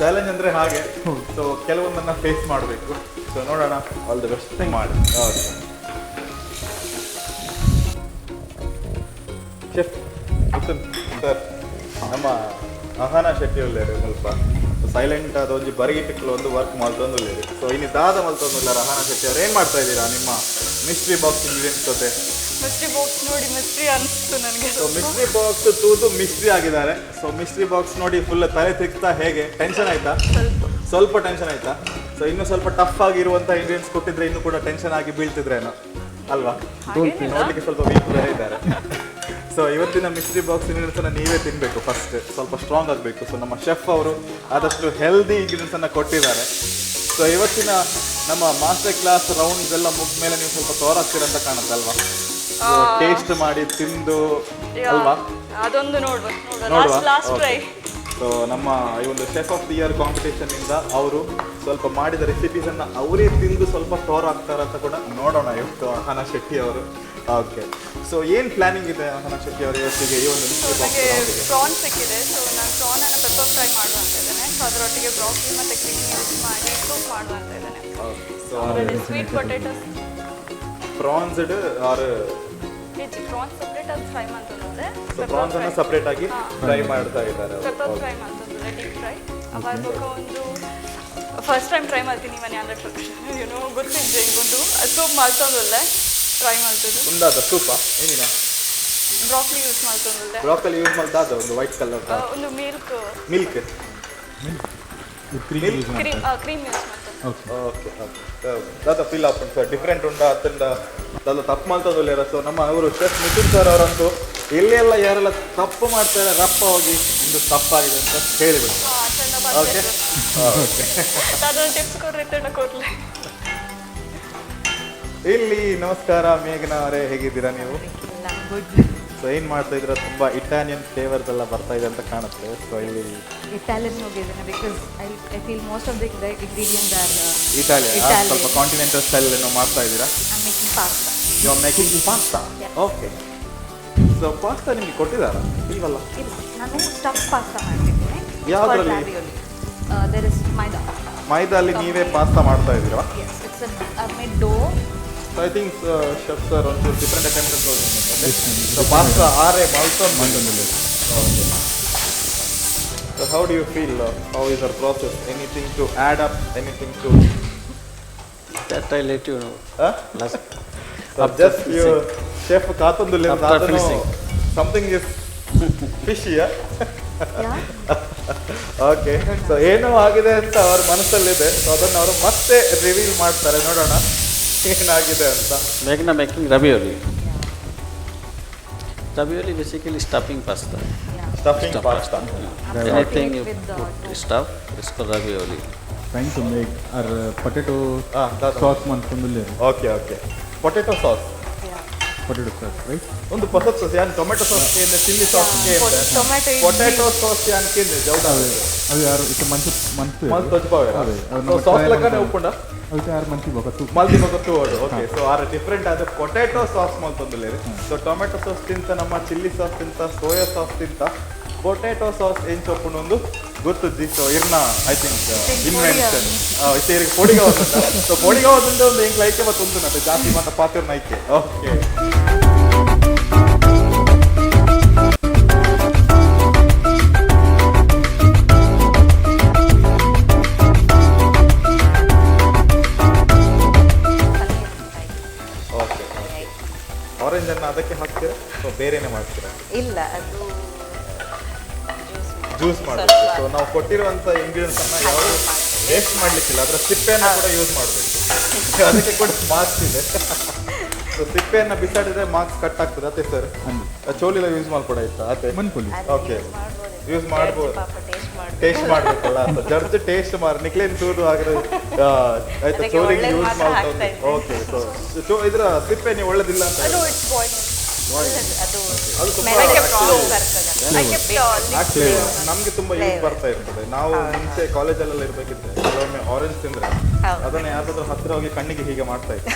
ಚಾಲೆಂಜ್ ಅಂದ್ರೆ ಹಾಗೆ. ಹೌದು. ಸೊ ಕೆಲವೊಂದನ್ನ ಫೇಸ್ ಮಾಡಬೇಕು. ಸೊ ನೋಡೋಣ, all the best ಮಾಡಿ. Okay chef sir, ನಮ್ಮ ಅಹಾನ ಶೆಟ್ಟಿ ಉಳ್ಳೇರು ಸ್ವಲ್ಪ ಸೈಲೆಂಟ್ ಆದ ಒಂಜಿ ಬರಿಗಿಟ್ಟುಕ್ಲು ಒಂದು ವರ್ಕ್ ಮಲ್ತೊಂದುಲ್ಲೇರು. ಸೊ ಇನ್ನು ದಾದ ಮಲ್ತೊಂದುಲ್ಲಾರ ಅಹಾನ ಶೆಟ್ಟಿ ಅವ್ರು? ಏನು ಮಾಡ್ತಾ ಇದ್ದೀರಾ ನಿಮ್ಮ mystery box ingredients ಜೊತೆ? ಮಿಸ್ಟ್ರಿ ಬಾಕ್ಸ್ ನೋಡಿ ಮಿಸ್ಟ್ರಿ ಅನಿಸ್ತು ನನಗೆ. So mystery box ತೂದು mystery ಆಗಿದ್ದಾರೆ. So mystery box ನೋಡಿ ಫುಲ್ ತಲೆ ತಿಕ್ತಾ ಹೇಗೆ? ಟೆನ್ಷನ್ ಆಯ್ತಾ? ಸ್ವಲ್ಪ ಟೆನ್ಷನ್ ಆಯ್ತಾ? ಸೊ ಇನ್ನು ಸ್ವಲ್ಪ ಟಫ್ ಆಗಿರುವಂಥ ಇಂಗ್ರೀಡಿಯೆಂಟ್ಸ್ ಕೊಟ್ಟಿದ್ರೆ ಇನ್ನೂ ಕೂಡ ಟೆನ್ಷನ್ ಆಗಿ ಬೀಳ್ತಿದ್ರೇನೋ ಅಲ್ವಾ? ನೋಡ್ಲಿಕ್ಕೆ ಸ್ವಲ್ಪ ವೀಕ್ ಬೇರೆ ಇದ್ದಾರೆ. ಸೊ ಇವತ್ತಿನ mystery box ingredients ಅನ್ನ ನೀವೇ ತಿನ್ನಬೇಕು ಫಸ್ಟ್, ಸ್ವಲ್ಪ ಸ್ಟ್ರಾಂಗ್ ಆಗಬೇಕು. ಸೊ ನಮ್ಮ ಶೆಫ್ ಅವರು ಆದಷ್ಟು ಹೆಲ್ದಿ ಇಂಗ್ರೀಡಿಯೆಂಟ್ಸ್ ಅನ್ನ ಕೊಟ್ಟಿದ್ದಾರೆ. ಸೊ ಇವತ್ತಿನ ನಮ್ಮ master class rounds ಎಲ್ಲ ಮುಗಿದ ಮೇಲೆ ನೀವು ಸ್ವಲ್ಪ ತೋರಾಗ್ತೀರ ಅಂತ ಕಾಣುತ್ತಲ್ವಾ? ಟೇಸ್ಟ್ ಮಾಡಿ ತಿಂದು ಅಲ್ವಾ? ಅದೊಂದು ನೋಡುವ ನೋಡುವ. ನೋಡುವ. Last last try. So ನಮ್ಮ ಈ ಒಂದು chef of the year competition ಇಂದ ಅವರು ಸ್ವಲ್ಪ ಮಾಡಿದ ರೆಸಿಪೀಸ್ ಅನ್ನ ಅವರೇ ತಿಂದು ಸ್ವಲ್ಪ ಟೋರ್ ಆಗ್ತಾರ ಅಂತ ಕೂಡ ನೋಡೋಣ ಇವತ್ತು ಅಹಾನ ಶೆಟ್ಟಿ ಅವರು. ಓಕೆ, ಸೊ ಏನು ಪ್ಲಾನಿಂಗ್ ಇದೆ ಅಹಾನ ಶೆಟ್ಟಿ ಅವರು ಇವತ್ತಿಗೆ ಈ ಒಂದು mystery box ನನಗೆ ರೌಂಡಿಗೆ? ಪ್ರಾನ್ ಸಿಕ್ಕಿದೆ. ಸೊ ನಾನು ಪ್ರಾನನ್ನು ಪೆಪ್ಪರ್ ಫ್ರೈ ಮಾಡುವಂತ ಇದ್ದೇನೆ. ಸೊ ಅದರೊಟ್ಟಿಗೆ ಬ್ರಾಕ್ಲಿ ಮತ್ತು ಕ್ರೀಮ್ ಯೂಸ್ ಮಾಡಿ ಸೂಪ್ ಮಾಡುವಂತ ಇದ್ದೇನೆ. ಸೊ ಆಮೇಲೆ sweet potatoes. ಪ್ರಾನ್ಸ್ಡ್ R veg prawns separate ಅದು ಫ್ರೈ ಮಾಡ್ತಂದ್ರೆ. ಸೊ ಪ್ರಾನ್ಸ್ ಅನ್ನ ಸಪ್ರೇಟ್ ಆಗಿ ಫ್ರೈ ಮಾಡ್ತಾ ಇದ್ದಾರೆ ಅವರು. ಪೆಪ್ಪರ್ ಫ್ರೈ ಮಾಡ್ತಂದ್ರೆ ಡೀಪ್ ಫ್ರೈ. ಅವಾಗ ಒಂದು first time try ಮಾಡ್ತೀನಿ ಮನೆ ಅಂದ್ರೆ ಏನೋ ಗೊತ್ತಿದ್ದೆ ಹಿಂಗೊಂದು ಸೂಪ್ ಮಾಡ್ತಂದಲ್ಲ ಟ್ರೈ ಮಾಡ್ತಿದ್ದು. ಉಂದಾದ ಸೂಪ ಏನಿನ? ಬ್ರಾಕ್ಲಿ ಯೂಸ್ ಮಾಡ್ತಂದಲ್ಲ. ಬ್ರಾಕಲಿ ಯೂಸ್ ಮಾಡ್ದಾದ ಒಂದು ವೈಟ್ ಕಲರ್? ಒಂದು milk. Milk. Cream, cream use ಮಾಡ್ತಂದ್ರೆ. Okay okay, ದಾದ ಫೀಲ್ ಆಪುಂಡು ಸರ್? ಡಿಫ್ರೆಂಟ್ ಉಂಡ ಅತ್ತಂಡ ದಾದ ತಪ್ಪು ಮಲ್ತೊಂದುಲ್ಲೇರ? ಸೊ ನಮ್ಮ ಅವರು ಶೆಫ್ ಮಿಥುನ್ ಸರ್ ಅವರಂತೂ ಇಲ್ಲೆಲ್ಲ ಯಾರೆಲ್ಲ ತಪ್ಪು ಮಾಡ್ತಾರೆ ರಪ್ಪ ಹೋಗಿ ಒಂದು ತಪ್ಪಾಗಿದೆ ಅಂತ ಹೇಳಿಬಿಡಿ. ಓಕೆ. ಅದೊಂದು ಟಿಪ್ಸ್ ಕೊಡ್ರಿ ಕೊಡ್ಲಿ. ಇಲ್ಲಿ ನಮಸ್ಕಾರ ಮೇಘನಾ ಅವರೇ, ಹೇಗಿದ್ದೀರಾ ನೀವು? ಸೊ ಏನು ಮಾಡ್ತಾ ಇದ್ದೀರಾ? ತುಂಬ ಇಟಾಲಿಯನ್ ಫ್ಲೇವರ್ಸ್ ಎಲ್ಲ ಬರ್ತಾ ಇದೆ ಅಂತ ಕಾಣುತ್ತೆ. ಸೊ ಇಲ್ಲಿ ಇಟಾಲಿಯನ್ ಹೋಗಿದ್ದೇನೆ because I feel most of the ingredients are Italian, ಸ್ವಲ್ಪ ಕಾಂಟಿನೆಂಟಲ್ ಸ್ಟೈಲ್ ಏನೋ ಮಾಡ್ತಾ ಇದ್ದೀರಾ? I am making pasta. You are making pasta? Okay. So pasta ನಿಮಗೆ ಕೊಟ್ಟಿದ್ದಾರಾ ಇಲ್ವಲ್ಲ? ಇಲ್ಲ, ನಾನು ಸ್ಟಫ್ ಪಾಸ್ತಾ ಮಾಡ್ತಿದ್ದೇನೆ. ಯಾವುದ್ರಲ್ಲಿ? There is ಮೈದಾ. ಮೈದಾಲ್ಲಿ ನೀವೇ ಪಾಸ್ತಾ ಮಾಡ್ತಾ ಇದ್ದೀರಾ? Yes, it's I made dough. So I think chef sir ಒಂಚೂರು ಡಿಫ್ರೆಂಟ್ ಅಟೆಂಪ್ಟ್ ಅಂತ. ಸೊ ಪಾಸ್ತಾ ಆರೆ ಮಲ್ತೊಂದು. Okay. So how do you feel? How is our process? Anything to add up? Anything to? That I let you know. Huh? Last. So just you, chef ಕಾತೊಂದುಲ್ಲೆ After finishing. Something is fishy. Yeah. Okay. So ಏನೋ ಆಗಿದೆ ಅಂತ ಅವ್ರ ಮನಸ್ಸಲ್ಲಿದೆ. ಸೊ ಅದನ್ನು ಅವರು ಮತ್ತೆ reveal ಮಾಡ್ತಾರೆ, ನೋಡೋಣ ಏನಾಗಿದೆ ಅಂತ. Meghna making ravioli. Ravioli basically stuffing pasta. Stuffing Stuff pasta. Anything you with the put stuff, it's called ravioli. Trying to make our potato that sauce ಮನ್ತೊಂದುಲ್ಲೆರ್. Okay okay. Potato sauce. Potato sauce, right? ಒಂದು ಪಸತ್ sauce ಯಾನ್ tomato sauce ಕೇಂದ್ರ, chilli sauce ಕೇಂದ್ರ, tomato potato sauce ಯಾನ್ ಕೇಂದ್ರ ಜೌದ. ಅವು ಯಾರು ಇತ್ತೆ ಮಂಚ ಮಂತು ಮಲ್ತ್ ತೊಜ್ಪಾವೆ. ಅದೇ, ಅದು ಸೊ ನಮ್ಮ ಸಾಸ್ try ಲಕ್ಕನೆ ಮಲ್ತೊಂದು. ಉಪ್ಪುಂಡ ಅವು ಯಾರು ಮಂತಿ ಬೊಕ ತೂ ಮಲ್ತಿ ಬೊಕ ತೂವೊಡು. ಓಕೆ. ಸೊ ಆರ್ ಡಿಫ್ರೆಂಟ್ ಆದ ಪೊಟ್ಯಾಟೊ ಸಾಸ್ ಮಲ್ತೊಂದುಲ್ಲೆರ್. ಸೊ ಟೊಮೆಟೊ ಸಾಸ್ ತಿಂತ ನಮ್ಮ ಚಿಲ್ಲಿ ಸಾಸ್ ತಿಂತ ಸೋಯಾ ಸಾಸ್ ತಿಂತ ಪೊಟ್ಯಾಟೊ ಸಾಸ್ ಎಂಚ ಉಪ್ಪುಂಡು ಒಂದು ಗೊತ್ತುಜ್ಜಿ. ಸೊ ಇರ್ನ I think invention ಇತ್ತೆ ಇರಿಗೆ ಪೊಡಿಗ ಒಂದುಂಡ. ಸೊ ಪೊಡಿಗ ಒಂದುಂಡ ಒಂದು ಎಂಕ್ ಲೈಕೆ ಬತ್ತು ಉಂಟು ಜಾಸ್ತಿ ಮಾತ ಪಾತಿರ್ನ ಐಕೆ. ಓಕೆ. ಓಕೆ ಆರೆಂಜ್ ಅನ್ನು ಅದಕ್ಕೆ ಹಾಕ್ತೀರಾ ಅಥವಾ ಬೇರೆನೇ ಮಾಡ್ತೀರಾ? ಇಲ್ಲ, ಅದು ಜ್ಯೂಸ್ ಮಾಡಬೇಕು. ಸೊ ನಾವು ಕೊಟ್ಟಿರುವಂಥ ಇಂಗ್ರೀಡಿಯೆಂಟ್ಸ್ ಅನ್ನ ಯಾವುದು ವೇಸ್ಟ್ ಮಾಡಲಿಕ್ಕಿಲ್ಲ, ಅದರ ಸಿಪ್ಪೆಯನ್ನು ಕೂಡ ಯೂಸ್ ಮಾಡಬೇಕು. ಅದಕ್ಕೆ ಕೂಡ ಮಾರ್ಕ್ಸ್ ಇದೆ. ಸೊ ಸಿಪ್ಪೆಯನ್ನು ಬಿಸಾಡಿದ್ರೆ ಮಾರ್ಕ್ಸ್ ಕಟ್ ಆಗ್ತದೆ ಅತ್ತೆ ಸರ್? ಚೋಲಿಲ ಯೂಸ್ ಮಾಡ್ಕೊಡ ಆಯ್ತಾ ಅತ್ತೆ? ಮನ್ಪೊಲಿ. ಓಕೆ, ಯೂಸ್ ಮಾಡ್ಬೋದು. ಪಾಪ ಟೇಸ್ಟ್ ಮಾಡಿ ಟೇಸ್ಟ್ ಮಾಡ್ಬೇಕಲ್ಲ, ಜಡ್ಜ್ ಟೇಸ್ಟ್ ಮಾರ್ ನಿಕ್ಲೇನ್ ಚೂರು ಆಗಿರೋ ಆಯ್ತಾ ಅದಕ್ಕೆ ಚೋಲಿಗೆ ಒಳ್ಳೇದ್ ಯೂಸ್ ಮಾತ್ರ ಮಾಡ್ತಾ ಹಾಕ್ತಾ ಇದ್ದೆ. ಓಕೆ. ಸೊ ಇದರ ಸಿಪ್ಪೆ ನೀವು ಒಳ್ಳೇದಿಲ್ಲ ಅಂತ ಅದು it's boiling. ಅದು ಅದು ತುಂಬಾ ಸ್ಮೆಲ್ actually- ಬರ್ತದೆ. I kept Actually, ನಮ್ಗೆ ತುಂಬಾ ಯೂಸ್ ಬರ್ತಾ ಇರ್ತದೆ. ನಾವು ಮುಂಚೆ ಕಾಲೇಜಲ್ಲೆಲ್ಲ ಇರ್ಬೇಕಿದ್ರೆ ಕೆಲವೊಮ್ಮೆ ಆರೆಂಜ್ ತಿಂದ್ರೆ ಹೌದು. ಅದನ್ನ ಯಾರಾದ್ರೂ ಹತ್ತಿರ ಹೋಗಿ ಕಣ್ಣಿಗೆ ಹೀಗೆ ಮಾಡ್ತಾ ಇತ್ತು.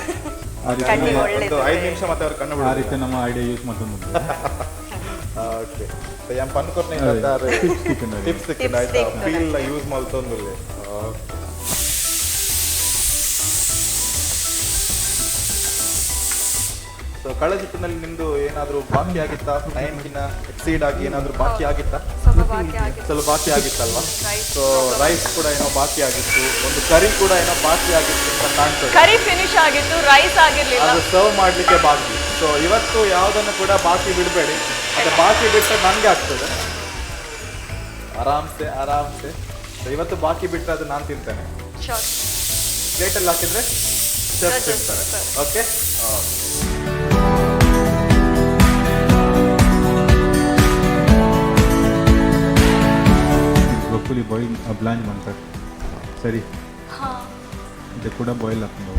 ಆ ರೀತಿ ಕಣ್ಣಿಗೆ ನಮ್ಮ- ಒಳ್ಳೇದು. ಒಂದು 5 ನಿಮಿಷ ಮತ್ತೆ ಅವ್ರ ಕಣ್ಣು ಆ ರೀತಿ ನಮ್ಮ ಐಡಿಯಾ ಯೂಸ್ ಮಲ್ತೊಂದುಲ್ಲೆರ್. ಓಕೆ. ಸೊ ಯಾನ್ ಪನ್ಕೊರ್ನೆ ಅದೇ, tips ತಿಕ್ಕುಂಡು. ಟಿಪ್ಸ್ ಸಿಕ್ಕಿಂಡ Tips ಆಯ್ತಾ ಸಿಕ್ತು. ಫೀಲ್ ಯೂಸ್ ಮಲ್ತೊಂದುಲ್ಲೆ. ಸೊ ಕಳೆದ ಸುತ್ತಿನಲ್ಲಿ ನಿಮ್ದು ಏನಾದರೂ ಬಾಕಿ ಆಗಿತ್ತಾ? ಟೈಮ್ಗಿನ್ನ ಎಕ್ಸೀಡ್ ಆಗಿ ಏನಾದರೂ ಬಾಕಿ ಆಗಿತ್ತಾ? ಸ್ವಲ್ಪ ಬಾಕಿ ಆಗಿತ್ತು. ಸ್ವಲ್ಪ ಬಾಕಿ ಆಗಿತ್ತಲ್ವಾ? Rice so rice ಕೂಡ ಏನೋ ಬಾಕಿ ಆಗಿತ್ತು, ಒಂದು ಕರಿ ಕೂಡ ಏನೋ ಬಾಕಿ ಆಗಿತ್ತು ಅಂತ ಕಾಣ್ತದೆ. ಕರಿ ಫಿನಿಶ್ ಆಗಿತ್ತು, ರೈಸ್ ಆಗಿರ್ಲಿಲ್ಲ. ಅದು ಸರ್ವ್ ಮಾಡಲಿಕ್ಕೆ ಬಾಕಿ. ಸೊ ಇವತ್ತು ಯಾವುದನ್ನು ಕೂಡ ಬಾಕಿ ಬಿಡಬೇಡಿ, ಮತ್ತೆ ಬಾಕಿ ಬಿಟ್ಟರೆ ನನಗೆ ಆಗ್ತದೆ. ಆರಾಮ್ಸೆ ಆರಾಮ್ಸೆ. ಸೊ ಇವತ್ತು ಬಾಕಿ ಬಿಟ್ಟರೆ ಅದು ನಾನು ತಿಂತೇನೆ. ಶೋರ್. ಪ್ಲೇಟಲ್ಲಿ ಹಾಕಿದ್ರೆ ಚೆಫ್ Judges ತಿಂತಾರೆ. ತಿಂತಾರೆ. ಓಕೆ. ಬ್ರೊಕೊಲಿ ಬಾಯ್ಲ್ ಬ್ಲಾಂಜ್ ಮನ್ಪೆರ್ ಸರಿ. ಇದು ಕೂಡ ಬಾಯ್ಲ್ ಆಪುಂಡು.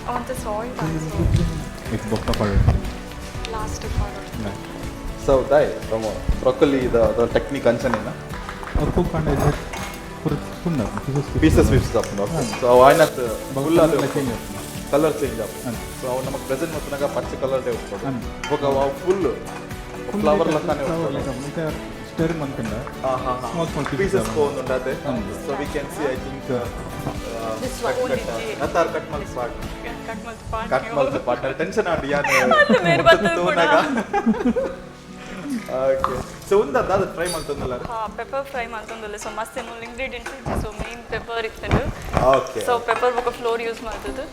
ಅವಂತ ಸಾಲ್ಟ್ ಇಕ್ ಬೊಕ್ಕ ಪಾಡೊಡು. ಲಾಸ್ಟ್ ಪಾಡೋದು. ಸೊ ದಾಯ್ ಬ್ರೊಕೊಲಿ ಇದು ಟೆಕ್ನಿಕ್ ಅಂಚನೇನಾ? ಅವು ಕುಕ್ ಆಂಡ ಪೂರ ತುಂಡು ಪೀಸಸ್. ಪೀಸಸ್ ಪೀಸಸ್ ಆಪುಂಡು. ಸೊ ಅವು ಆಯ್ನತ್ ಫುಲ್ ಅದು ಚೇಂಜ್ ಆಪುಂಡು. ಕಲರ್ ಚೇಂಜ್ ಆಪುಂಡು. ಅಂದ್. ಸೊ ಅವು ನಮಗೆ ಪ್ರೆಸೆಂಟ್ ಮಲ್ಪುನಗ ಪಚ್ಚೆ ಕಲರ್ ಡೇ ಉಪ್ಪುಂಡು. ಅಂದ್. ಬೊಕ ಅವು ಫುಲ್ ಫ್ಲವರ್ ಲಕ್ಕನೆ ಉಪ್ಪುಂಡು. ಸ್ಟರ್ ಮನ್ಪುಂಡ ಸ್ಮಾಲ್ ಸ್ಮಾಲ್ ಪೀಸಸ್ ಪೋವೊಂದುಂಡು ಅದೇ. ಅಂದ್. So we can see I think This one. Attar cut ಮಲ್ತ್ ಪಾಡ್ ಕಟ್ ಮಲ್ತ್ ಪಾಡ್. ಕಟ್ ಮಲ್ತ್ ಪಾಡ್ ಟೆನ್ಷನ್ ಆಂಡ್ ಯಾನ್ ಮತ್ತೆ ಮೇರ್ ಬರ್ತದೆ ಕೂಡ. ಓಕೆ. ಸೊ ಉಂದ ದಾದ ಟ್ರೈ ಮಲ್ತೊಂದುಲ್ಲಾರ್? ಹಾ, ಪೆಪ್ಪರ್ ಫ್ರೈ ಮಲ್ತೊಂದುಲ್ಲೆ. ಸೊ ಮಸ್ತ್ ಮೂಲು ಇಂಗ್ರೀಡಿಯೆಂಟ್ಸ್ ಇಜ್ಜಿ. ಸೊ ಮೇನ್ ಪೆಪ್ಪರ್ ಇತ್ತುಂಡು. ಓಕೆ. ಸೊ ಪೆಪ್ಪರ್ ಬೊಕ ಫ್ಲೋರ್ ಯೂಸ್ ಮಲ್ತುದು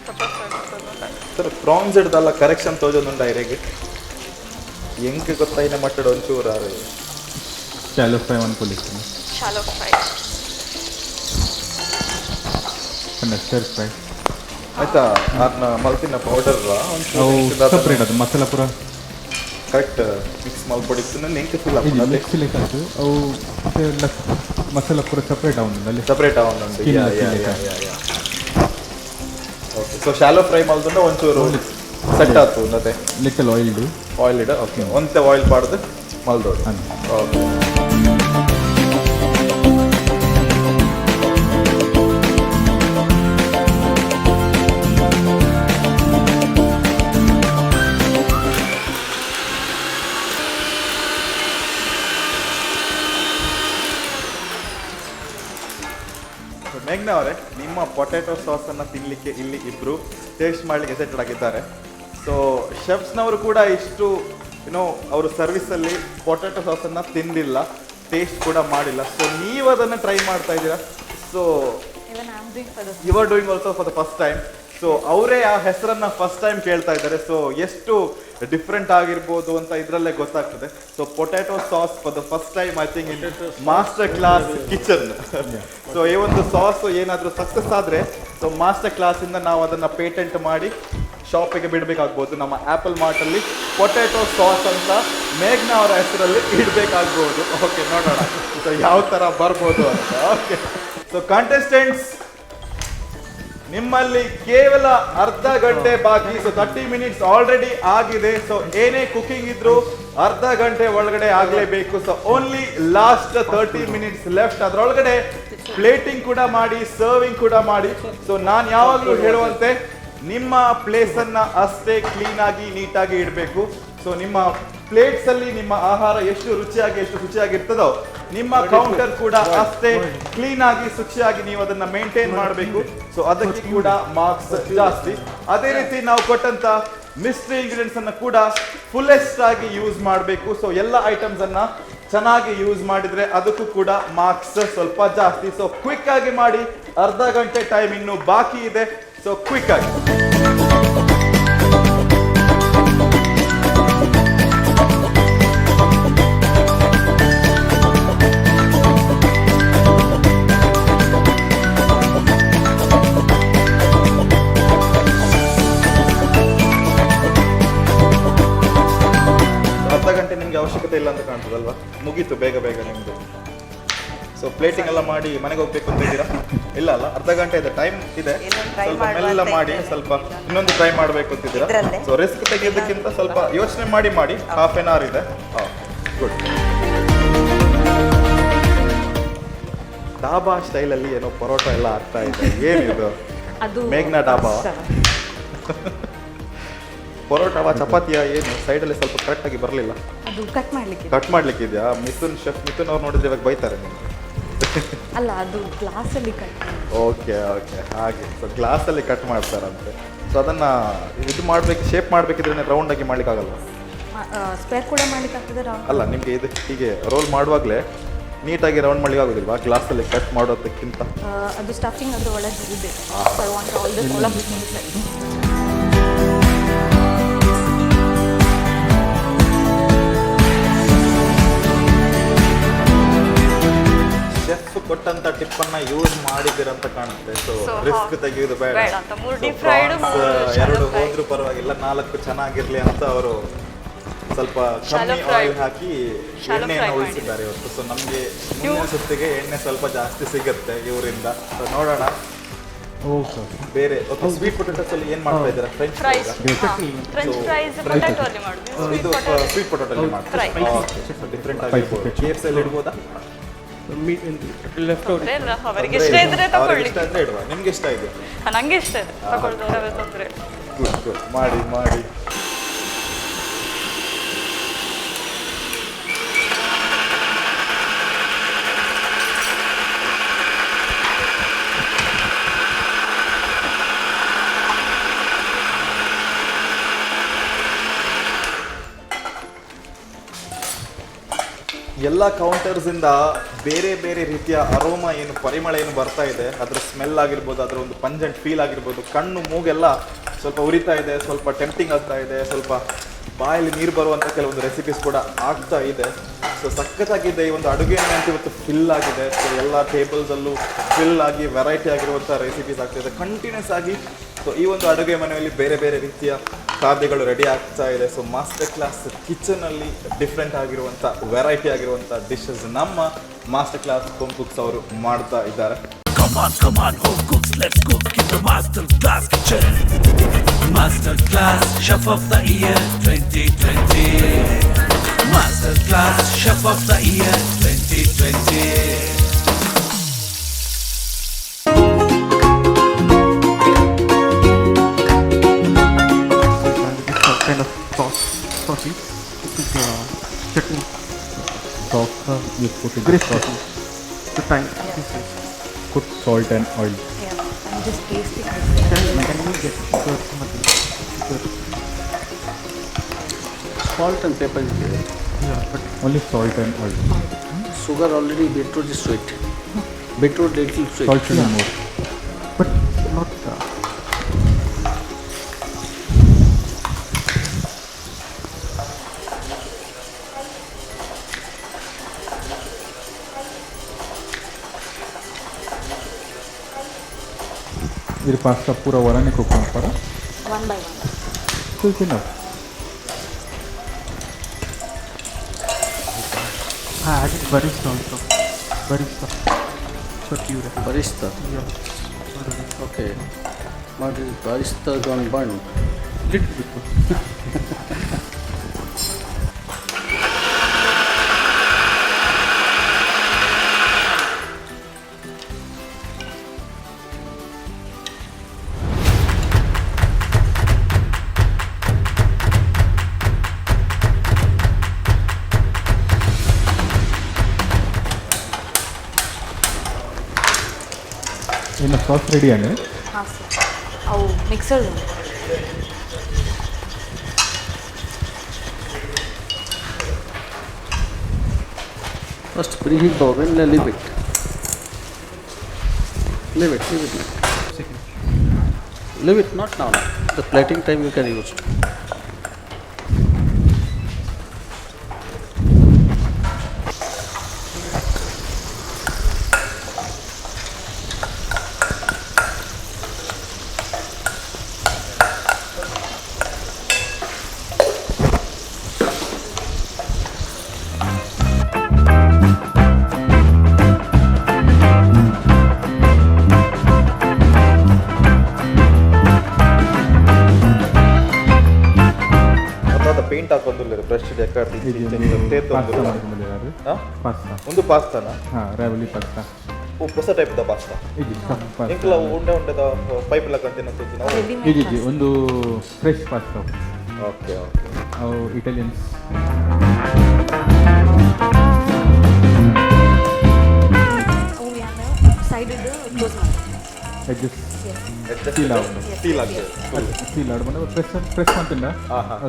ಪೆಪ್ಪರ್ ಫ್ರೈ ಮಲ್ತೊಂದುಲ್ಲೆ. ಸರ್ ಪ್ರಾನ್ಸ್ ಹಿಡ್ದಲ್ಲ ಕರೆಕ್ಷನ್ ತೋಜೊಂದುಂಡ ಇರೆಗ್ ಎಂಕ್ ಗೊತ್ತಾಯಿನ ಮಟ್ಟಡ್ ಒಂಚೂರು ಆರು. ಶಾಲೋ ಫ್ರೈ ಮನ್ಪೊಲಿ. Shallow fry. ಪಂಡ ಸ್ಟರ್ ಫ್ರೈ. ಆಯ್ತಾ, ಅದನ್ನ ಮಲ್ತಿನ ಪೌಡರ್. ಅವು ಸಪ್ರೇಟ್ ಅದು ಮಸಾಲ ಪೂರ. ಕರೆಕ್ಟ್ ಮಿಕ್ಸ್ ಮಲ್ಪೊಡಿತ್ತು ಎಂಕ್ ಫೀಲ್ ಇದು ಆಪುಂಡು. ಮಿಕ್ಸ್ ಲೆಕ್ಕ ಆಯ್ತು ಅವು ಮಸಾಲ ಪೂರ ಸಪ್ರೇಟ್ ಆവുಂಡು ಅಲ್ಲಿ. ಸಪ್ರೇಟ್ ಆವೊಂದುಂಡು. Skin yeah ಲೆಕ್ಕ ಯಾ ಲೆಕ್ಕ. Yeah yeah. Okay, so shallow fry ಮಲ್ತುಂಡ ಒಂಚೂರು ಸೆಟ್ ಆತು ಅದೇ. ಲಿಟಲ್ ಆಯಿಲ್ಡು. ಆಯಿಲ್ ಇಡ, ಓಕೆ, ಒಂತೆ ಆಯಿಲ್ ಪಾಡ್ದು ಮಲ್ದೋಡು. ಓಕೆ. ಮೇಘ್ನಾ ಅವರೇ, ನಿಮ್ಮ ಪೊಟ್ಯಾಟೊ ಸಾಸನ್ನು ತಿನ್ನಲಿಕ್ಕೆ ಇಲ್ಲಿ ಇಬ್ಬರು ಟೇಸ್ಟ್ ಮಾಡಲಿಕ್ಕೆ ಎಕ್ಸೈಟೆಡ್ ಆಗಿದ್ದಾರೆ. ಸೊ ಶೆಫ್ಸ್ನವರು ಕೂಡ ಇಷ್ಟು ಏನೋ ಅವರು ಸರ್ವಿಸಲ್ಲಿ ಪೊಟ್ಯಾಟೊ ಸಾಸನ್ನು ತಿಂದಿಲ್ಲ, ಟೇಸ್ಟ್ ಕೂಡ ಮಾಡಿಲ್ಲ. ಸೊ ನೀವು ಅದನ್ನು ಟ್ರೈ ಮಾಡ್ತಾ ಇದ್ದೀರಾ. So Even I am doing for the you are doing also for the first time. So ಅವರೇ ಆ ಹೆಸರನ್ನ ಫಸ್ಟ್ ಟೈಮ್ ಕೇಳ್ತಾ ಇದ್ದಾರೆ. ಸೊ ಎಷ್ಟು ಡಿಫ್ರೆಂಟ್ ಆಗಿರ್ಬೋದು ಅಂತ ಇದರಲ್ಲೇ ಗೊತ್ತಾಗ್ತದೆ. So potato sauce for the first time, I think, in Master Class Kitchen. So ಈ ಒಂದು ಸಾಸ್ ಏನಾದರೂ ಸಕ್ಸಸ್ ಆದರೆ, ಸೊ ಮಾಸ್ಟರ್ ಕ್ಲಾಸಿಂದ ನಾವು ಅದನ್ನು ಪೇಟೆಂಟ್ ಮಾಡಿ ಶಾಪಿಗೆ ಬಿಡಬೇಕಾಗ್ಬೋದು. ನಮ್ಮ ಆ್ಯಪಲ್ ಮಾರ್ಟಲ್ಲಿ ಪೊಟ್ಯಾಟೊ ಸಾಸ್ ಅಂತ ಮೇಘ್ನಾ ಅವರ ಹೆಸರಲ್ಲಿ ಇಡಬೇಕಾಗ್ಬೋದು. ಓಕೆ, ನೋಡೋಣ ಸೊ ಯಾವ ಥರ ಬರ್ಬೋದು ಅಂತ. ಓಕೆ, ಸೊ ಕಾಂಟೆಸ್ಟೆಂಟ್ಸ್, ನಿಮ್ಮಲ್ಲಿ ಕೇವಲ ಅರ್ಧ ಗಂಟೆ ಬಾಕಿ. ಸೊ 30 ಮಿನಿಟ್ಸ್ ಆಲ್ರೆಡಿ ಆಗಿದೆ. ಸೊ ಏನೇ ಕುಕಿಂಗ್ ಇದ್ರು ಅರ್ಧ ಗಂಟೆ ಒಳಗಡೆ ಆಗಲೇಬೇಕು. So only last 30 minutes left. ಅದರೊಳಗಡೆ ಪ್ಲೇಟಿಂಗ್ ಕೂಡ ಮಾಡಿ, ಸರ್ವಿಂಗ್ ಕೂಡ ಮಾಡಿ. ಸೊ ನಾನು ಯಾವಾಗಲೂ ಹೇಳುವಂತೆ ನಿಮ್ಮ ಪ್ಲೇಸ್ ಅನ್ನ ಅಷ್ಟೇ ಕ್ಲೀನ್ ಆಗಿ, ನೀಟಾಗಿ ಇಡಬೇಕು. ಸೊ ನಿಮ್ಮ ಪ್ಲೇಟ್ಸ್ ಅಲ್ಲಿ ನಿಮ್ಮ ಆಹಾರ ಎಷ್ಟು ರುಚಿಯಾಗಿ, ಎಷ್ಟು ಶುಚಿಯಾಗಿರ್ತದೋ, ನಿಮ್ಮ ಕೌಂಟರ್ ಕೂಡ ಅಷ್ಟೇ ಕ್ಲೀನ್ ಆಗಿ, ಶುಚಿಯಾಗಿ ನೀವು ಅದನ್ನ ಮೇಂಟೈನ್ ಮಾಡಬೇಕು. ಸೊ ಅದಕ್ಕೆ ಕೂಡ ಮಾರ್ಕ್ಸ್ ಜಾಸ್ತಿ. ಅದೇ ರೀತಿ ನಾವು ಕೊಟ್ಟಂತ ಮಿಸ್ಟ್ರಿ ಇಂಗ್ರೀಡಿಯೆಂಟ್ಸ್ ಅನ್ನ ಕೂಡ ಫುಲ್ಲೆಸ್ಟ್ ಆಗಿ ಯೂಸ್ ಮಾಡಬೇಕು. ಸೊ ಎಲ್ಲ ಐಟಮ್ಸ್ ಅನ್ನ ಚೆನ್ನಾಗಿ ಯೂಸ್ ಮಾಡಿದ್ರೆ ಅದಕ್ಕೂ ಕೂಡ ಮಾರ್ಕ್ಸ್ ಸ್ವಲ್ಪ ಜಾಸ್ತಿ. ಸೊ ಕ್ವಿಕ್ ಆಗಿ ಮಾಡಿ, ಅರ್ಧ ಗಂಟೆ ಟೈಮ್ ಇನ್ನು ಬಾಕಿ ಇದೆ. ಸೊ ಕ್ವಿಕ್ ಆಗಿ. ಅರ್ಧ ಗಂಟೆ ನಿಮ್ಗೆ ಅವಶ್ಯಕತೆ ಇಲ್ಲ ಅಂತ ಕಾಣ್ತದಲ್ವಾ? ಮುಗೀತು ಬೇಗ ಬೇಗ ನಿಮ್ದು. ಸೊ ಪ್ಲೇಟಿಂಗ್ ಎಲ್ಲ ಮಾಡಿ ಮನೆಗೆ ಹೋಗ್ಬೇಕು ಅಂತ ಇದ್ದೀರಾ? ಇಲ್ಲ ಅಲ್ಲ, ಅರ್ಧ ಗಂಟೆ ಇದೆ, ಟೈಮ್ ಇದೆ. ಇನ್ನೊಂದು try ಸ್ವಲ್ಪ ಮಾಡುವ ಮೆಲ್ಲ ಅಂತ ಮಾಡಿ. ಇದ್ದೇನೆ. ಸ್ವಲ್ಪ ಇನ್ನೊಂದು ಟ್ರೈ ಮಾಡಬೇಕು ಅಂತಿದ್ದೀರಾ? ಇದ್ರಲ್ಲೇ. ಸೊ ರಿಸ್ಕ್ ತೆಗೆಯೋದಕ್ಕಿಂತ ಸ್ವಲ್ಪ ಯೋಚನೆ ಮಾಡಿ ಮಾಡಿ. ಹಾಫ್ ಆನ್ ಅವರ್ ಇದೆ. ಗುಡ್. ಡಾಬಾ ಸ್ಟೈಲಲ್ಲಿ ಏನೋ ಪರೋಟ ಎಲ್ಲ ಆಗ್ತಾ ಇದೆ, ಏನಿದು? ಅದು ಮೇಘ್ನಾ ಡಾಬಾ. ಪರೋಟವಾ, ಚಪಾತಿಯ ಏನು? ಸೈಡಲ್ಲಿ ಸ್ವಲ್ಪ ಕರೆಕ್ಟಾಗಿ ಬರಲಿಲ್ಲ. ಅದು ಕಟ್ ಮಾಡ್ಲಿಕ್ಕೆ. ಕಟ್ ಮಾಡ್ಲಿಕ್ಕೆ ಇದೆಯಾ? ಮಿಥುನ್, ಶೆಫ್ ಮಿಥುನ್ ಅವ್ರು ನೋಡಿದ್ರೆ ಇವಾಗ ಬೈತಾರೆ ನಿಮ್ಗೆ. ಅಲ್ಲ, ಅದು ಗ್ಲಾಸ್ ಅಲ್ಲಿ ಕಟ್. ಓಕೆ ಓಕೆ, ಹಾಗೆ. ಸೊ ಗ್ಲಾಸಲ್ಲಿ ಕಟ್ ಮಾಡ್ತಾರಂತೆ. ಸೊ ಅದನ್ನು ಇದು ಮಾಡ್ಬೇಕು, ಶೇಪ್ ಮಾಡಬೇಕಿದ್ರೆ ರೌಂಡ್ ಆಗಿ ಮಾಡ್ಲಿಕ್ಕಾಗಲ್ಲ? ಸ್ಕ್ವೇರ್ ಕೂಡ ಮಾಡ್ಲಿಕ್ಕೆ ಆಗ್ತದೆ, ರೌಂಡ್. ಅಲ್ಲ, ನಿಮಗೆ ಇದು ಹೀಗೆ ರೋಲ್ ಮಾಡುವಾಗಲೇ ನೀಟಾಗಿ ರೌಂಡ್ ಮಾಡ್ಲಿಕ್ಕೆ ಆಗೋದಿಲ್ವಾ, ಗ್ಲಾಸಲ್ಲಿ ಕಟ್ ಮಾಡೋದಕ್ಕಿಂತ? ಅದು ಸ್ಟಫಿಂಗ್ ಅದ್ರ ಒಳಗೆ ಇದೆ. So I want all of this inside. Chef ಕೊಟ್ಟಂತ ಟಿಪ್ಪನ್ನ ಯೂಸ್ ಮಾಡಿದಿರಂತ ಕಾಣುತ್ತೆ. ಸೊ So, risk ಹಾ. ತೆಗೆಯುವುದು ಬೇಡ. ಬೇಡ ಅಂತ. ಮೂರು So, deep fried, prawns, ಮೂರು shallow ಎರಡು fry. ಹೋದ್ರೂ ಪರವಾಗಿಲ್ಲ, ನಾಲ್ಕು ಚೆನ್ನಾಗಿರ್ಲಿ ಅಂತ ಅವರು ಸ್ವಲ್ಪ Shallow ಕಮ್ಮಿ fry. Oil ಹಾಕಿ Shallow ಎಣ್ಣೆಯನ್ನು fry. ಉಳಿಸಿದ್ದಾರೆ ಇವತ್ತು. ಸೊ ನಮಗೆ ಮುಂದಿನ ಸುತ್ತಿಗೆ ಎಣ್ಣೆ ಸ್ವಲ್ಪ ಜಾಸ್ತಿ ಸಿಗುತ್ತೆ ಇವರಿಂದ. ಸೊ ನೋಡೋಣ. ಓಕೆ. ಬೇರೆ, ಓಕೆ, ಸ್ವೀಟ್ ಪೊಟೆಟೋಸ್ ಅಲ್ಲಿ ಏನ್ ಮಾಡ್ತಾ ಇದ್ದೀರಾ? French fries. Fries? French fries potato ಅಲ್ಲಿ ಮಾಡುದು. ಇದು ಸ್ವೀಟ್ ಪೊಟೆಟೋ ಅಲ್ಲಿ ಮಾಡ್ತಾರೆ. Fry. Different ಆಗಿರ್ಬೋದು. ಕೆ ಎಫ್ ಅಲ್ಲಿ ಇಡ್ಬೋದಾ? Left over. ಇಲ್ಲ, ಅವರಿಗೆ ಇಷ್ಟ ಇದ್ರೆ ಅವ್ರಿಗೆ ತಗೊಳ್ಳಿ. ಇಷ್ಟ ಇದ್ರೆ ಇಡುವ. ನಿಮ್ಗೆ ಇಷ್ಟ ಇದೆ? ಹಾ, ನಂಗೆ ಇಷ್ಟ ಇದೆ, ತಗೊಳ್ತಾರೆ, ತೊಂದರೆ ಇಲ್ಲ. ಗುಡ್ ಗುಡ್, ಮಾಡಿ ಮಾಡಿ. ಎಲ್ಲ ಕೌಂಟರ್ಸ್ ಇಂದ ಬೇರೆ ಬೇರೆ ರೀತಿಯ ಅರೋಮಾ ಏನು, ಪರಿಮಳ ಏನು ಬರ್ತಾ ಇದೆ, ಅದರ ಸ್ಮೆಲ್ ಆಗಿರ್ಬೋದು, ಅದರ ಒಂದು ಪಂಜೆಂಟ್ ಫೀಲ್ ಆಗಿರ್ಬೋದು, ಕಣ್ಣು ಮೂಗೆಲ್ಲ ಸ್ವಲ್ಪ ಉರಿತಾ ಇದೆ, ಸ್ವಲ್ಪ ಟೆಂಪ್ಟಿಂಗ್ ಆಗ್ತಾ ಇದೆ, ಸ್ವಲ್ಪ ಬಾಯಲ್ಲಿ ನೀರು ಬರುವಂಥ ಕೆಲವೊಂದು ರೆಸಿಪೀಸ್ ಕೂಡ ಆಗ್ತಾ ಇದೆ. ಸೊ ಸಖತ್ತಾಗಿದೆ ಈ ಒಂದು ಅಡುಗೆ ಮನೆ ಅಂತ ಇವತ್ತು ಫಿಲ್ ಆಗಿದೆ. ಸೊ ಎಲ್ಲ ಟೇಬಲ್ಸಲ್ಲೂ ಫಿಲ್ ಆಗಿ ವೆರೈಟಿ ಆಗಿರುವಂಥ ರೆಸಿಪೀಸ್ ಆಗ್ತಾ ಇದೆ. ಕಂಟಿನ್ಯೂಸ್ ಆಗಿ ಸೊ ಈ ಒಂದು ಅಡುಗೆ ಮನೆಯಲ್ಲಿ ಬೇರೆ ಬೇರೆ ರೀತಿಯ ಖಾದ್ಯಗಳು ರೆಡಿ ಆಗ್ತಾ ಇದೆ. ಸೊ ಮಾಸ್ಟರ್ ಕ್ಲಾಸ್ ಕಿಚನಲ್ಲಿ ಡಿಫ್ರೆಂಟ್ ಆಗಿರುವಂಥ, ವೆರೈಟಿ ಆಗಿರುವಂಥ ಡಿಶಸ್ ನಮ್ಮ ಮಾಸ್ಟರ್ ಕ್ಲಾಸ್ ಹೋಮ್ ಕುಕ್ಸ್ ಅವರು ಮಾಡ್ತಾ ಇದ್ದಾರೆ. Come on, come on, home cooks, let's cook in the master class kitchen. Master class, chef of the year 2020. Master class, chef of the year 2020. This kind of sauce, saucy. This is chutney. Sauce, you put it Grape sauce. chutney. The time this is. Put salt and oil. Yeah, I'm just tasting it. Can we get sugar? Nothing. Sugar. Salt and pepper is there. Yeah, but Only salt and oil. Sugar already beetroot is sweet. Beetroot little sweet. Salt should be more. But not. ಇದು pasta ಪೂರ ಒರನೆ cook ಮಾಡ್ತಾರ? One by one. Quick enough. I added barista also. Barista. For puree. Barista. Yeah. Already. Okay. But is barista gone burn? Little bit. ಇನ್ನು sauce ready ಅಂದರೆ? ಹಾಂ sir, ಅವು mixer. First preheat the oven, then leave it. Leave it, leave it. Second. Leave it, not now. The plating time you can use. ಅದಾದ paint ಹಾಕೊಂದಿಲ್ಲ, brush pasta ಮಾಡ್ಕೊಂಡಿದ್ದಾರೆ. Pasta. ಒಂದು ಪಾಸ್ತಾನ? ಹಾಂ, ರಾವಲಿ pasta. ಓ, ಹೊಸ type the pasta. ಇದು stuff pasta. ಇಂಕಲ ಉಂಡೆ ಉಂಡೆದ pipe ಎಲ್ಲ ಕಂತಿನ ನಾವು. ಇದು ಇದು ಒಂದು ಫ್ರೆಶ್ ಪಾಸ್ತಾ. Okay okay. ಅವು ಇಟಾಲಿಯನ್ಸ್. ಅವು ಸೈಡ್ ಕ್ಲೋಸ್ ಮಾಡಿ. ಎಡ್ಜಸ್ ಸೀಲ್ ಆಗುದು. ಸೀಲ್ ಆಗ್ತದೆ. ಸೀಲ್ ಆಡ್ಕೊಂಡು ಪ್ರೆಸ್ ಪ್ರೆಸ್ ಮಾಡ್ತಿಂದ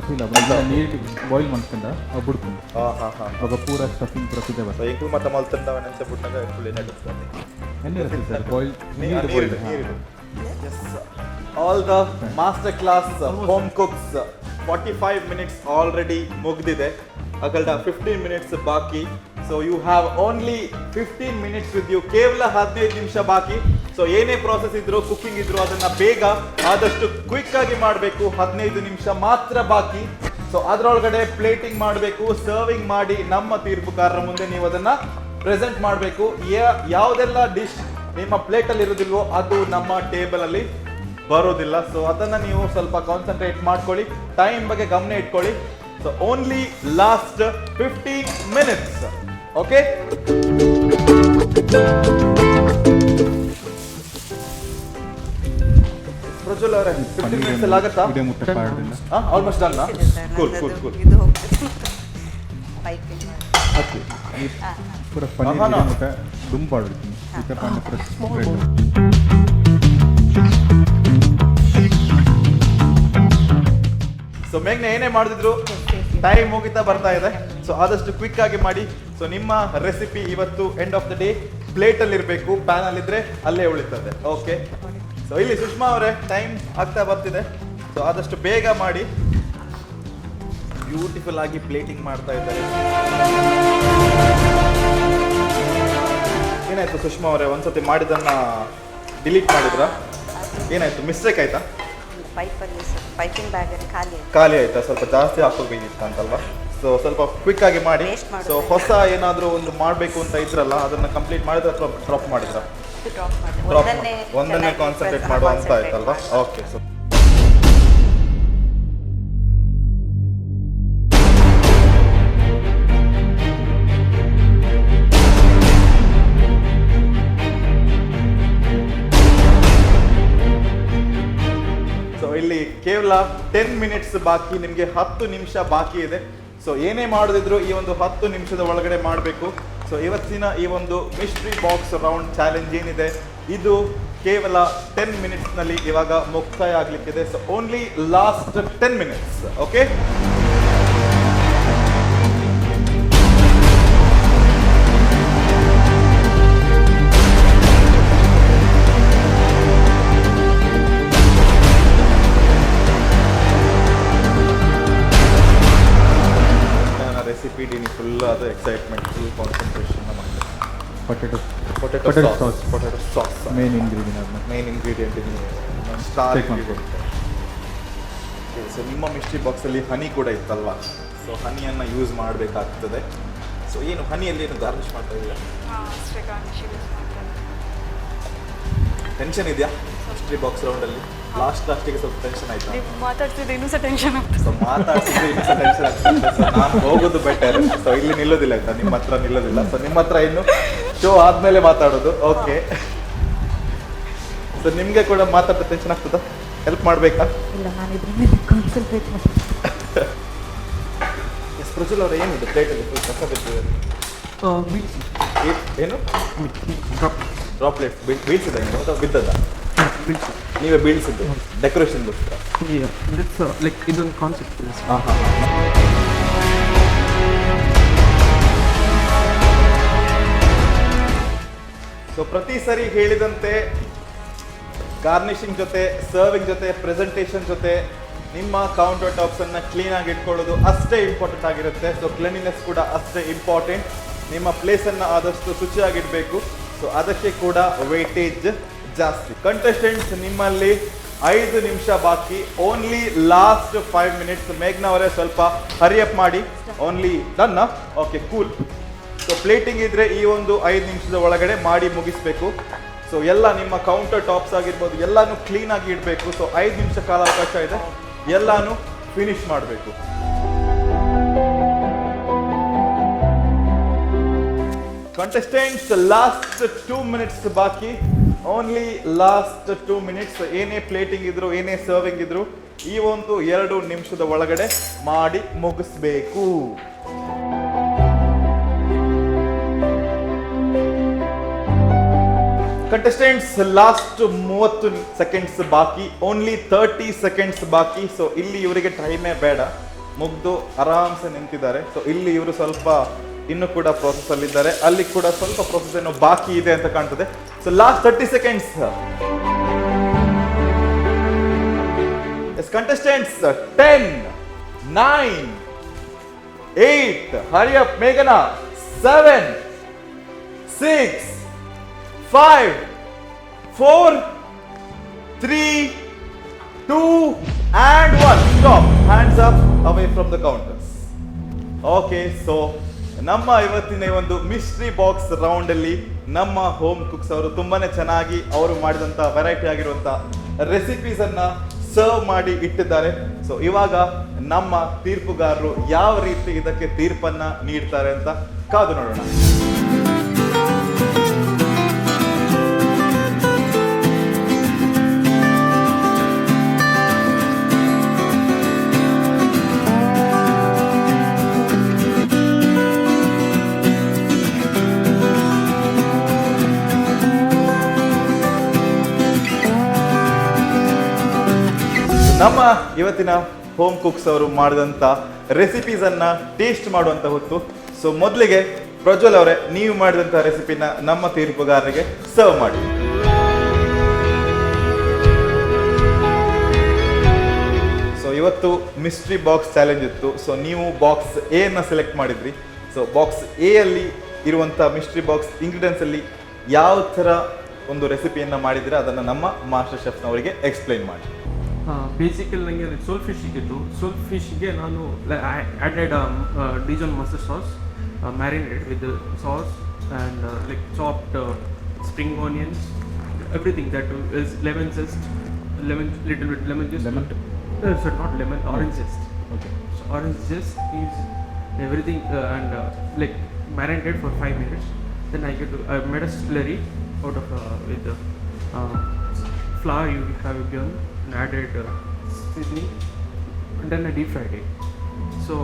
ಸೀಲ್ ಆಗುದು. ನೀರು ಬಾಯ್ಲ್ ಮಾಡ್ತಿಂದ ಅವು ಬಿಡ್ಕೊಂಡು ಹಾಂ ಹಾಂ ಹಾಂ ಅವಾಗ ಪೂರ ಸ್ಟಫಿಂಗ್ ಪೂರ ಸಿದ್ಧ ಸೊ ಬರ್ತದೆ. ಇಂಕಲ್ ಮತ್ತೆ ಮಲ್ತಂಡ ನೆನ್ಸೆ ಬಿಟ್ಟಾಗ ಫುಲ್ ಏನಾಗುತ್ತೆ? ಎಣ್ಣೆ ಸರ್ ಬಾಯ್ಲ್ ನೀರು ನೀರು ಬಾಯ್ಲ್. ನೀರು. All the master class home cooks, 45 minutes already ಮುಗ್ದಿದೆ. ಅಗಲ್ಡ 15 ಮಿನಿಟ್ಸ್ ಬಾಕಿ. So you have only 15 minutes with you. ಕೇವಲ 15 ನಿಮಿಷ ಬಾಕಿ. ಸೊ ಏನೇ ಪ್ರಾಸೆಸ್ ಇದ್ರು, ಕುಕ್ಕಿಂಗ್ ಇದ್ರು, ಅದನ್ನ ಬೇಗ ಆದಷ್ಟು ಕ್ವಿಕ್ ಆಗಿ ಮಾಡಬೇಕು. 15 ನಿಮಿಷ ಮಾತ್ರ ಬಾಕಿ. ಸೊ ಅದರೊಳಗಡೆ ಪ್ಲೇಟಿಂಗ್ ಮಾಡಬೇಕು, ಸರ್ವಿಂಗ್ ಮಾಡಿ ನಮ್ಮ ತೀರ್ಪುಕಾರರ ಮುಂದೆ ನೀವು ಅದನ್ನ ಪ್ರೆಸೆಂಟ್ ಮಾಡಬೇಕು. ಯಾವುದೆಲ್ಲ ಡಿಶ್ ನಿಮ್ಮ ಪ್ಲೇಟಲ್ಲಿ ಇರೋದಿಲ್ವೋ ಅದು ನಮ್ಮ ಟೇಬಲ್ ಅಲ್ಲಿ ಬರೋದಿಲ್ಲ. ಸೊ ಅದನ್ನ ನೀವು ಸ್ವಲ್ಪ ಕಾನ್ಸಂಟ್ರೇಟ್ ಮಾಡ್ಕೊಳ್ಳಿ, ಟೈಮ್ ಬಗ್ಗೆ ಗಮನ ಇಟ್ಕೊಳ್ಳಿ. So only last 15 minutes, okay? Prajwal ಅವರೇ, 15 ಮಿನಿಟ್ಸ್ ಅಲ್ಲಿ ಆಗತ್ತಾ? ಇದೇ ಮುಟ್ಟೆ ಪಾಡೋದಿಲ್ಲ. Almost done. Cool cool cool. ಇದು ಹೋಗ್ತದೆ ಪೈಪಿಂಗ್. ಅತ್ತೆ ಪೂರ ಪನ್ನೀರ್ ಆಹಾನ. ಇದೆ ಮುಟ್ಟೆ ದುಂಬು ಪಾಡಿರ್ತೀನಿ ಇತ್ತೆ ಪಾಂಡ ಪೂರ ಬ್ರೆಡ್. ಸೊ ಮೇಘ್ನ, ಏನೇ ಮಾಡಿದ್ರು ಟೈಮ್ ಮುಗಿತಾ ಬರ್ತಾ ಇದೆ. ಸೊ ಆದಷ್ಟು ಕ್ವಿಕ್ ಆಗಿ ಮಾಡಿ. ಸೊ ನಿಮ್ಮ ರೆಸಿಪಿ ಇವತ್ತು and of the day plate ಅಲ್ಲಿ ಇರಬೇಕು. ಪ್ಯಾನ್ ಅಲ್ಲಿ ಇದ್ರೆ ಅಲ್ಲೇ ಉಳಿತದೆ. ಓಕೆ, ಸೊ ಇಲ್ಲಿ ಸುಷ್ಮಾ ಅವರೇ, ಟೈಮ್ ಆಗ್ತಾ ಬರ್ತಿದೆ. ಸೊ ಆದಷ್ಟು ಬೇಗ ಮಾಡಿ. ಬ್ಯೂಟಿಫುಲ್ ಆಗಿ ಪ್ಲೇಟಿಂಗ್ ಮಾಡ್ತಾ ಇದ್ದಾರೆ. ಏನಾಯ್ತು ಸುಷ್ಮಾ ಅವರೇ, ಒಂದ್ಸತಿ ಮಾಡಿದ್ದನ್ನ ಡಿಲೀಟ್ ಮಾಡಿದ್ರಾ? ಏನಾಯ್ತು, ಮಿಸ್ಟೇಕ್ ಆಯ್ತಾ? ಪೈಪಲ್ಲಿ ಪೈಪಿಂಗ್ ಬ್ಯಾಗಲ್ಲಿ ಖಾಲಿ ಆಯ್ತು. ಖಾಲಿ ಆಯ್ತಾ? ಸ್ವಲ್ಪ ಜಾಸ್ತಿ ಹಾಕೋಬೇಕಿತ್ತು ಅಂತಲ್ವಾ? ಸೊ ಸ್ವಲ್ಪ ಕ್ವಿಕ್ ಆಗಿ ಮಾಡಿ. Waste ಮಾಡೋದು ಸೊ ಹೊಸ ಏನಾದರೂ ಒಂದು ಮಾಡಬೇಕು ಅಂತ ಇದ್ರಲ್ಲ, ಅದನ್ನ ಕಂಪ್ಲೀಟ್ ಮಾಡಿದ್ರೆ ಅಥವಾ ಡ್ರಾಪ್ ಮಾಡಿದ್ರ? ಡ್ರಾಪ್ ಮಾಡಿದೆ. ಡ್ರಾಪ್ ಒಂದನ್ನೇ ಒಂದನ್ನೇ ಚೆನ್ನಾಗಿ ಕಾನ್ಸಂಟ್ರೇಟ್ ಮಾಡುವ ಅಂತ concentrate ಆಯ್ತಲ್ವಾ? ಮಾಡಿ. ಓಕೆ. ಸೊ ಇಲ್ಲಿ ಕೇವಲ 10 ಮಿನಿಟ್ಸ್ ಬಾಕಿ, ನಿಮಗೆ 10 ನಿಮಿಷ ಬಾಕಿ ಇದೆ. ಸೊ ಏನೇ ಮಾಡೋದಿದ್ರು ಈ ಒಂದು 10 ನಿಮಿಷದ ಒಳಗಡೆ ಮಾಡಬೇಕು. ಸೊ ಇವತ್ತಿನ ಈ ಒಂದು ಮಿಸ್ಟ್ರಿ ಬಾಕ್ಸ್ ರೌಂಡ್ ಚಾಲೆಂಜ್ ಏನಿದೆ, ಇದು ಕೇವಲ 10 ಮಿನಿಟ್ಸ್ನಲ್ಲಿ ಇವಾಗ ಮುಕ್ತಾಯ ಆಗಲಿಕ್ಕಿದೆ. So only last 10 minutes. Okay, recipe ಡೀನಿ full ಅದು ಎಕ್ಸೈಟ್ಮೆಂಟ್, ಫುಲ್ ಕಾನ್ಸಂಟ್ರೇಷನ್ ಮಾಡ್ತಾರೆ. Potato potato potato sauce sauce. Potato sauce main ingredient ಅದನ್ನ ಮೇನ್ ಇಂಗ್ರೀಡಿಯೆಂಟ್ ಸ್ಟಾರ್ Check ಮಾಡ್ಕೊಳ್ಳಿ. ಸೊ ನಿಮ್ಮ ಮಿಸ್ಟ್ರಿ ಬಾಕ್ಸಲ್ಲಿ ಹನಿ ಕೂಡ ಇತ್ತಲ್ವಾ? ಸೊ ಹನಿಯನ್ನು ಯೂಸ್ ಮಾಡಬೇಕಾಗ್ತದೆ. ಸೊ ಏನು ಹನಿಯಲ್ಲಿ ಏನು ಗಾರ್ನಿಷ್ ಮಾಡ್ತಾ ಇದ್ದೀರಾ? ಹಾಂ, ಅಷ್ಟೇ ಗಾರ್ನಿಶ್ ಯೂಸ್ ಮಾಡ್ತಾರೆ. ಟೆನ್ಷನ್ ಇದೆಯಾ ಮಿಸ್ಟ್ರಿ ಬಾಕ್ಸ್ ರೌಂಡಲ್ಲಿ? ಲಾಸ್ಟಿಗೆ ಸ್ವಲ್ಪ ಟೆನ್ಷನ್ ಆಯ್ತಾ? ನೀವು ಮಾತಾಡ್ತಿದ್ರೆ ಇನ್ನೂ ಸಹ ಟೆನ್ಷನ್ ಆಗ್ತದೆ. ಸೊ ಮಾತಾಡ್ತಿದ್ರೆ ಇನ್ನೂ ಸಹ ಟೆನ್ಷನ್ ಆಗ್ತದೆ. ಸೊ ನಾನು ಹೋಗೋದು ಬೆಟರ್. ಸೊ ಇಲ್ಲಿ ನಿಲ್ಲೋದಿಲ್ಲ ಆಯ್ತಾ, ನಿಮ್ಮ ಹತ್ರ ನಿಲ್ಲೋದಿಲ್ಲ. ಸೊ ನಿಮ್ಮ ಹತ್ರ ಇನ್ನು ಶೋ ಆದ್ಮೇಲೆ ಮಾತಾಡೋದು. ಓಕೆ, ಸೊ ನಿಮಗೆ ಕೂಡ ಮಾತಾಡ್ತಾ ಟೆನ್ಷನ್ ಆಗ್ತದಾ? ಹೆಲ್ಪ್ ಮಾಡಬೇಕಾ? ಇಲ್ಲ, ನಾನು ಇದ್ರ ಮೇಲೆ ಕಾನ್ಸಂಟ್ರೇಟ್ ಮಾಡ್ತೀನಿ. ಎಸ್ ಪ್ರಜ್ವಲ್ ಅವರೇ, ಏನಿದೆ ಪ್ಲೇಟಲ್ಲಿ ಫುಲ್ ಕಸ ಬಿದ್ದಿದೆ? ಬೀನ್ಸ್. ಏನು? ಡ್ರಾಪ್. ಡ್ರಾಪ್ಲೆಟ್ಸ್ ಬೀಳ್ಸಿದ ಏನು ಅಥವಾ ಬಿದ್ದದ? ಬೀನ್ಸ್. ನೀವೇ ಬೀಳ್ಸಿದ್ದು ಡೆಕೋರೇಷನ್ಗೋಸ್ಕರ? That's like ಇದೊಂದು ಕಾನ್ಸೆಪ್ಟ್ ಇದೆ. ಹಾಂ ಹಾಂ. ಸೊ ಪ್ರತಿ ಸರಿ ಹೇಳಿದಂತೆ ಗಾರ್ನಿಷಿಂಗ್ ಜೊತೆ, ಸರ್ವಿಂಗ್ ಜೊತೆ, ಪ್ರೆಸೆಂಟೇಷನ್ ಜೊತೆ ನಿಮ್ಮ ಕೌಂಟರ್ ಟಾಪ್ಸನ್ನು ಕ್ಲೀನಾಗಿ ಇಟ್ಕೊಳ್ಳೋದು ಅಷ್ಟೇ ಇಂಪಾರ್ಟೆಂಟ್ ಆಗಿರುತ್ತೆ. ಸೊ ಕ್ಲೀನಿನೆಸ್ ಕೂಡ ಅಷ್ಟೇ ಇಂಪಾರ್ಟೆಂಟ್. ನಿಮ್ಮ ಪ್ಲೇಸನ್ನು ಆದಷ್ಟು ಶುಚಿಯಾಗಿಡಬೇಕು. ಸೊ ಅದಕ್ಕೆ ಕೂಡ ವೇಟೇಜ್ ಜಾಸ್ತಿ. ಕಂಟೆಸ್ಟೆಂಟ್ಸ್, ನಿಮ್ಮಲ್ಲಿ 5 ನಿಮಿಷ ಬಾಕಿ. Only last 5 minutes. ಮೇಘ್ನಾ ಅವರೇ, ಸ್ವಲ್ಪ ಹರಿಯಪ್ ಮಾಡಿ. Only done? Okay, cool. So plating ಇದ್ರೆ ಈ ಒಂದು 5 ನಿಮಿಷದ ಒಳಗಡೆ ಮಾಡಿ ಮುಗಿಸ್ಬೇಕು. ಸೊ ಎಲ್ಲ ನಿಮ್ಮ ಕೌಂಟರ್ ಟಾಪ್ಸ್ ಆಗಿರ್ಬೋದು, ಎಲ್ಲಾನು ಕ್ಲೀನ್ ಆಗಿ ಇಡಬೇಕು. ಸೊ 5 ನಿಮಿಷ ಕಾಲಾವಕಾಶ ಇದೆ, ಎಲ್ಲಾನು ಫಿನಿಶ್ ಮಾಡಬೇಕು. ಕಂಟೆಸ್ಟೆಂಟ್ಸ್, ಲಾಸ್ಟ್ 2 ಮಿನಿಟ್ಸ್ ಬಾಕಿ. Only last 2 minutes. ಏನೇ ಪ್ಲೇಟಿಂಗ್ ಇದ್ರು, ಏನೇ ಸರ್ವಿಂಗ್ ಇದ್ರು ಈ ಒಂದು 2 ನಿಮಿಷದ ಒಳಗಡೆ ಮಾಡಿ ಮುಗಿಸ್ಬೇಕು. ಕಂಟೆಸ್ಟೆಂಟ್ಸ್, ಲಾಸ್ಟ್ 30 ಸೆಕೆಂಡ್ಸ್ ಬಾಕಿ. ಓನ್ಲಿ 30 ಸೆಕೆಂಡ್ಸ್ ಬಾಕಿ. ಸೊ ಇಲ್ಲಿ ಇವರಿಗೆ ಟೈಮೇ ಬೇಡ, ಮುಗ್ದು ಆರಾಮ್ಸೆ ನಿಂತಿದ್ದಾರೆ. ಸೊ ಇಲ್ಲಿ ಇವರು ಸ್ವಲ್ಪ ಇನ್ನೂ ಕೂಡ ಪ್ರೋಸೆಸ್ ಅಲ್ಲಿದ್ದಾರೆ, ಅಲ್ಲಿ ಕೂಡ ಸ್ವಲ್ಪ ಪ್ರೋಸೆಸ್ ಏನೋ ಬಾಕಿ ಇದೆ ಅಂತ ಕಾಣ್ತದೆ. So last 30 seconds. Yes contestants, 10, 9, 8, hurry up ಮೇಘನಾ, 7, 6, 5, 4, 3, 2 and 1. Stop. Hands up, away from the counters. Okay, so ನಮ್ಮ ಇವತ್ತಿನ ಈ ಒಂದು ಮಿಸ್ಟ್ರಿ ಬಾಕ್ಸ್ ರೌಂಡ್ ಅಲ್ಲಿ ನಮ್ಮ ಹೋಮ್ ಕುಕ್ಸ್ ಅವರು ತುಂಬಾನೇ ಚೆನ್ನಾಗಿ ಅವರು ಮಾಡಿದಂಥ ವೆರೈಟಿ ಆಗಿರುವಂಥ ರೆಸಿಪೀಸ್ ಅನ್ನ ಸರ್ವ್ ಮಾಡಿ ಇಟ್ಟಿದ್ದಾರೆ. ಸೊ ಇವಾಗ ನಮ್ಮ ತೀರ್ಪುಗಾರರು ಯಾವ ರೀತಿ ಇದಕ್ಕೆ ತೀರ್ಪನ್ನ ನೀಡ್ತಾರೆ ಅಂತ ಕಾದು ನೋಡೋಣ. ನಮ್ಮ ಇವತ್ತಿನ ಹೋಮ್ ಕುಕ್ಸ್ ಅವರು ಮಾಡಿದಂಥ ರೆಸಿಪೀಸ್ ಅನ್ನ ಟೇಸ್ಟ್ ಮಾಡುವಂತ ಹೊತ್ತು. ಸೊ ಮೊದಲಿಗೆ ಪ್ರಜ್ವಲ್ ಅವರೇ, ನೀವು ಮಾಡಿದಂಥ ರೆಸಿಪಿನ ನಮ್ಮ ತೀರ್ಪುಗಾರರಿಗೆ ಸರ್ವ್ ಮಾಡಿ. ಸೊ ಇವತ್ತು ಮಿಸ್ಟ್ರಿ ಬಾಕ್ಸ್ ಚಾಲೆಂಜ್ ಇತ್ತು. ಸೊ ನೀವು ಬಾಕ್ಸ್ ಎ ಅನ್ನ ಸೆಲೆಕ್ಟ್ ಮಾಡಿದ್ರಿ. ಸೊ ಬಾಕ್ಸ್ ಎ ಅಲ್ಲಿ ಇರುವಂಥ ಮಿಸ್ಟ್ರಿ ಬಾಕ್ಸ್ ಇಂಗ್ರೀಡಿಯೆಂಟ್ಸ್ ಅಲ್ಲಿ ಯಾವ ಥರ ಒಂದು ರೆಸಿಪಿಯನ್ನು ಮಾಡಿದ್ರೆ ಅದನ್ನು ನಮ್ಮ ಮಾಸ್ಟರ್ ಶೆಫ್ನವರಿಗೆ ಎಕ್ಸ್ಪ್ಲೈನ್ ಮಾಡಿ. Basically ನನಗೆ ಸೋಲ್ ಫಿಶ್ ಸಿಕ್ಕಿತ್ತು. ಸೋಲ್ ಫಿಶ್ಗೆ ನಾನು added Dijon mustard sauce, marinate with sauce and like chopped spring onions, everything that is lemon zest, lemon, little bit lemon juice. Lemon? Sorry, not lemon, orange zest. Okay. So orange zest is everything and like marinated for 5 minutes. Then I made a slurry out of with the flour you have given and added seasoning, and then I deep fried it. So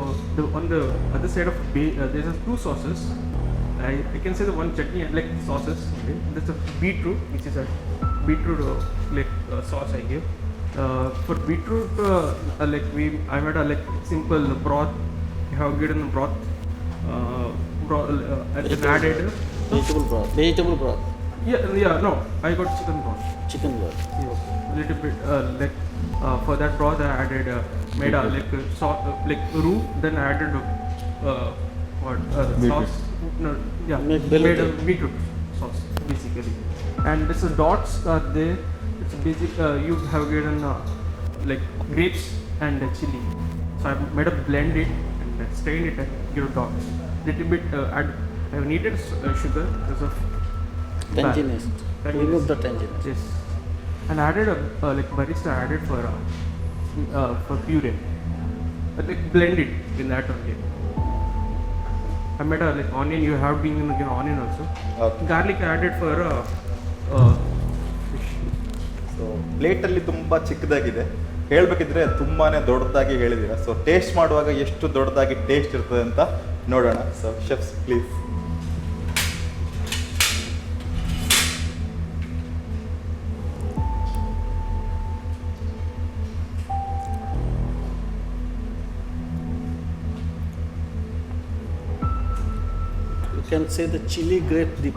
on the other side of there's a two sauces. I can say the one chutney like sauces. Okay. There's a beetroot, which is a beetroot like sauce I give. For beetroot, like I made a like simple broth. You have given broth, and then added vegetable broth. Vegetable broth. Yeah, yeah, no, I got chicken broth. Chicken broth. Yes, a little bit like for that broth I added made a like like roux, then I added what Beetroot. sauce? No, yeah, Make made a beetroot. beetroot sauce basically. And this dots are there. It's basic. You have given like grapes and chili. So I made a blend it and strain it and give dots. Little bit add. I have needed sugar because of Tanginess. Tanginess. Remove the tanginess. Yes, and added a like barista added for puree, like blend it in that only. I made a like onion. You have been given onion also. Okay. Garlic added for fish. So ಪ್ಲೇಟಲ್ಲಿ ತುಂಬ ಚಿಕ್ಕದಾಗಿದೆ, ಹೇಳಬೇಕಿದ್ರೆ ತುಂಬಾ ದೊಡ್ಡದಾಗಿ ಹೇಳಿದ್ದೀರಾ. So taste ಮಾಡುವಾಗ ಎಷ್ಟು ದೊಡ್ಡದಾಗಿ taste ಇರ್ತದೆ ಅಂತ ನೋಡೋಣ. So chefs please. You can say the chili grape dip.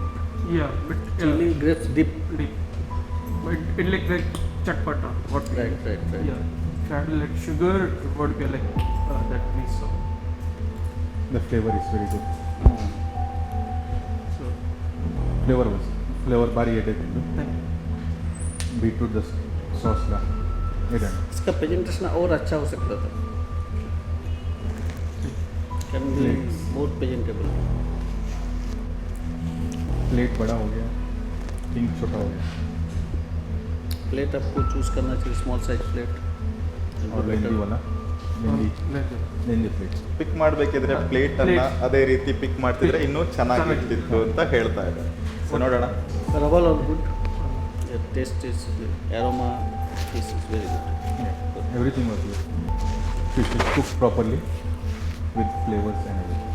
Yeah, but Chili grapes dip. Dip. But it like chatpata. What we Right, right, right. Yeah. If you add like sugar, it would be like that piece. So. The flavor is very good. So Flavor was flavor ಬಾರಿ ಎಡೆ thank you. Beetroot the sauce ಲಾ ಎಡೆ. इसका presentation और अच्छा हो सकता था. Can be more presentable. Plate बड़ा हो गया, थिंग छोटा हो गया. प्लेट आपको चूज करना चाहिए, small size plate. और ಲೆಂದಿ वाला ಲೆಂದಿ ಲೆಂದಿ ಪ್ಲೇಟ್. ಪಿಕ್ ಮಾಡಬೇಕಿದ್ರೆ ಪ್ಲೇಟ್ ಅನ್ನ Plate. ಅದೇ ರೀತಿ ಪಿಕ್ ಮಾಡ್ತಿದ್ರೆ ಇನ್ನೂ ಚೆನ್ನಾಗಿರ್ತಿತ್ತು ಅಂತ ಹೇಳ್ತಾ ಇದ್ದಾರೆ. ಸೊ ನೋಡೋಣ. Overall all good. The taste is, aroma taste is very good. Everything was good. Fish is cooked properly with flavors and everything.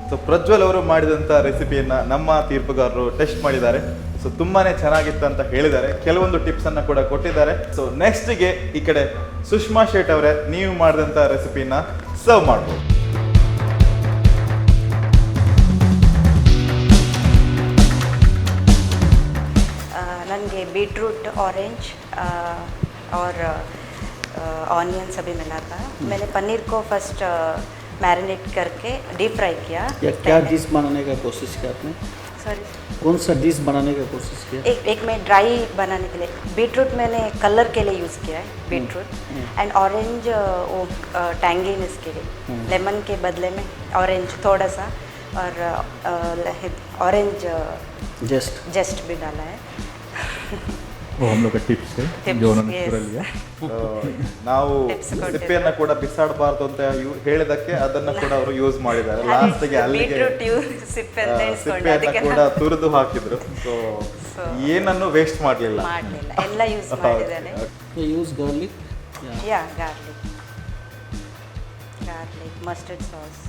So Prajwal ಅವರು ಮಾಡಿದಂಥ ರೆಸಿಪಿಯನ್ನ ನಮ್ಮ ತೀರ್ಪುಗಾರರು ಟೆಸ್ಟ್ ಮಾಡಿದ್ದಾರೆ. ಸೊ ತುಂಬಾನೇ ಚೆನ್ನಾಗಿತ್ತು ಅಂತ ಹೇಳಿದ್ದಾರೆ. ಕೆಲವೊಂದು ಟಿಪ್ಸ್ ಅನ್ನ ಕೂಡ ಕೊಟ್ಟಿದ್ದಾರೆ. ಸೊ ನೆಕ್ಸ್ಟ್ಗೆ ಈ ಕಡೆ ಸುಷ್ಮಾ ಶೇಟ್ ಅವರೇ, ನೀವು ಮಾಡಿದಂಥ ರೆಸಿಪಿನ ಸರ್ವ್ ಮಾಡ್ಬೋದು. ನನಗೆ बीटरूट, ऑरेंज और ऑनियन सभी मिला था। मैंने पनीर को फर्स्ट मैरिनेट करके डीप फ्राई किया। या क्या डिश बनाने का कोशिश किया आपने? सॉरी? कौन सा डिश बनाने का कोशिश किया? एक मैं ड्राई बनाने के लिए बीटरूट मैंने कलर के लिए यूज़ किया है, beetroot and orange वो टैंगीनेस के लिए, लेमन के बदले में ऑरेंज थोड़ा सा और ऑरेंज जस्ट जेस्ट भी डाला है। वो हम लोग का टिप्स है Tips, जो उन्होंने yes. पूरा लिया. ನಾವು Tips ಕೊಟ್ಟಿದ್ದಾರೆ. ಸಿಪ್ಪೆಯನ್ನ ಕೂಡ ಬಿಸಾಡಬಾರ್ದು ಅಂತ ಹೇಳಿದಕ್ಕೆ ಅದನ್ನ ಕೂಡ ಅವರು ಯೂಸ್ ಮಾಡಿದ್ದಾರೆ. ಲಾಸ್ಟ್ಗೆ ಅಲ್ಲಿಗೆ ಬೀಟ್ರೂಟ್ ಯೂಸ್ ಸಿಪ್ಪೆ ಅಂತ ಎಣಿಸ್ಕೊಂಡು ಸಿಪ್ಪೆಯನ್ನ ಅದಕ್ಕೆ ಕೂಡ ತುರಿದು ಹಾಕಿದ್ರು. ಸೊ ಏನನ್ನು ವೇಸ್ಟ್ ಮಾಡಲಿಲ್ಲ. ಮಾಡಲಿಲ್ಲ, ಎಲ್ಲ ಯೂಸ್ ಮಾಡಿದ್ದಾನೆ. Use garlic. Yeah, garlic, garlic, mustard sauce.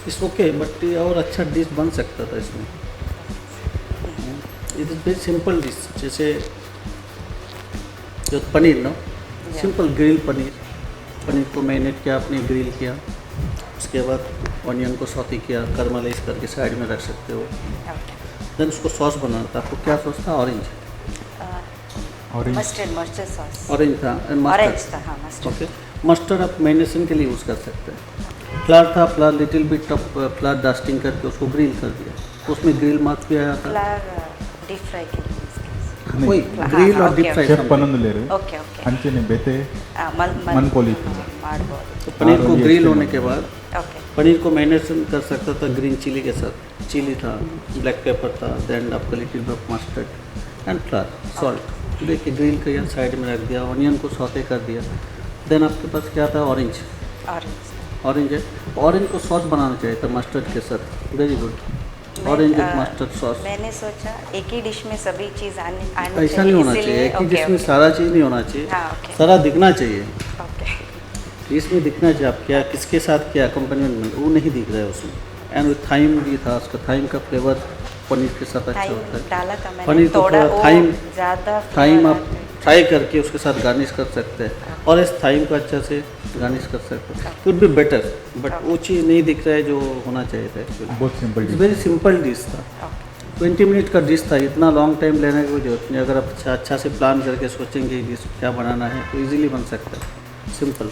It's okay, but ये और अच्छा डिश बन सकता था इसमें. It is very simple dish, जैसे जो paneer no, simple grill paneer. Paneer को मैरिनेट किया आपने, ग्रिल किया, उसके बाद ऑनियन को सौते किया, करमलाइज करके साइड में रख सकते हो. Then उसको सॉस बनाना था. आपको क्या सॉस था? Orange. Orange. Mustard, mustard sauce. Orange था एंड ऑरेंज मस्टर्ड। था, हाँ, मस्टर्ड। ओके, मस्टर्ड आप मैरिनेशन के लिए यूज़ कर सकते हैं। फ्लावर था, flour little bit of flour dusting करके उसको ग्रिल कर दिया, उसमें ग्रिल मार्क भी आया था। फ्लावर डीप फ्राई के लिए यूज़ किया। वही ಹಾ, ಗ್ರಿಲ್ ಹಾ, और okay, deep fry. Chef ಪನೊಂದುಲ್ಲೆರ್. Okay okay. ಅಂಚನೆ ಬೇತೆ मल ಮನ್ಪೊಲಿ. ಮಾಡ್ಬೋದು। तो पनीर को हाँ, ग्रिल ये होने के बाद ओके। पनीर को मैरिनेशन कर सकता था ग्रीन चिली के साथ। चिली था, ब्लैक पेपर था, then आपका little bit mustard and flour, salt लेके ग्रिल किया, साइड में रख दिया। ऑनियन को सौते कर दिया। Then आपके पास क्या था? ऑरेंज। ऑरेंज। ऑरेंज है, ऑरेंज को सॉस बनाना चाहिए था मस्टर्ड के साथ। Very good, orange with mustard sauce. मैंने सोचा एक ही डिश में सभी चीज आने आनी। ऐसा नहीं होना इसीलिए- चाहिए कि ओके, जिसमें ओके, सारा चीज़ नहीं होना चाहिए। हाँ, ओके। सारा दिखना चाहिए। ओके। इसमें दिखना चाहिए आप क्या किसके साथ क्या अकम्पनीमेंट, वो नहीं दिख रहा है उसमें। एंड विथ थाइम भी था, उसका थाइम का फ्लेवर पनीर के साथ अच्छा थाइम होता है। डाला था मैंने पनीर को थोड़ा, थोड़ा वो थाइम ज़्यादा थाइम फ्लेवर आप आता है। फ्राई करके उसके साथ गार्निश कर सकते हैं और इस थाइम को अच्छा से गार्निश कर सकते हैं, वुड बी बेटर। बट वो चीज़ नहीं दिख रहा है जो होना चाहिए था एक्चुअली। बहुत simple. It's very simple dish था, 20 मिनट का डिश था, इतना लॉन्ग टाइम लेने की कोई जरूरत नहीं। अगर आप अच्छा अच्छा से प्लान करके सोचेंगे डिश क्या बनाना है तो इजीली बन सकता है, simple.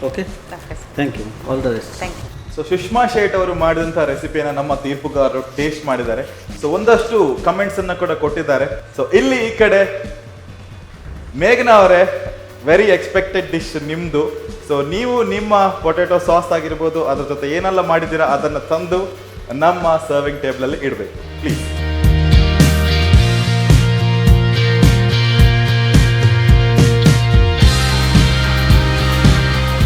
Okay. Okay. Thank you, all the best. Thank you. So Sushma Shet ಅವರು ಮಾಡಿದಂಥ ರೆಸಿಪಿಯನ್ನು ನಮ್ಮ ತೀರ್ಪುಗಾರರು ಟೇಸ್ಟ್ ಮಾಡಿದ್ದಾರೆ. ಸೊ ಒಂದಷ್ಟು ಕಮೆಂಟ್ಸ್ ಅನ್ನ ಕೂಡ ಕೊಟ್ಟಿದ್ದಾರೆ. ಸೊ ಇಲ್ಲಿ ಈ ಕಡೆ ಮೇಘನಾ ಅವರೇ, ವೆರಿ ಎಕ್ಸ್ಪೆಕ್ಟೆಡ್ ಡಿಶ್ ನಿಮ್ಮದು. ಸೊ ನೀವು ನಿಮ್ಮ ಪೊಟೆಟೊ ಸಾಸ್ ಆಗಿರ್ಬೋದು, ಅದ್ರ ಜೊತೆ ಏನೆಲ್ಲ ಮಾಡಿದ್ದೀರಾ ಅದನ್ನು ತಂದು ನಮ್ಮ ಸರ್ವಿಂಗ್ ಟೇಬಲಲ್ಲಿ ಇಡಬೇಕು please.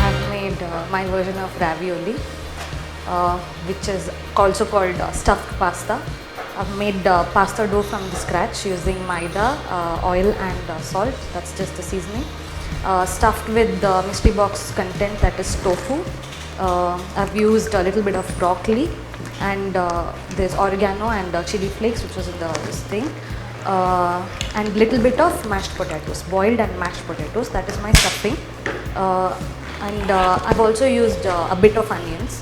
I've made my version of ravioli, which is also called stuffed pasta. I've made pasta dough from the scratch using maida, oil and salt. That's just the seasoning. Stuffed with the mystery box content, that is tofu. I've used a little bit of broccoli and there's oregano and chili flakes, which was in the this thing. And little bit of mashed potatoes, boiled and mashed potatoes. That is my stuffing. And I've also used a bit of onions.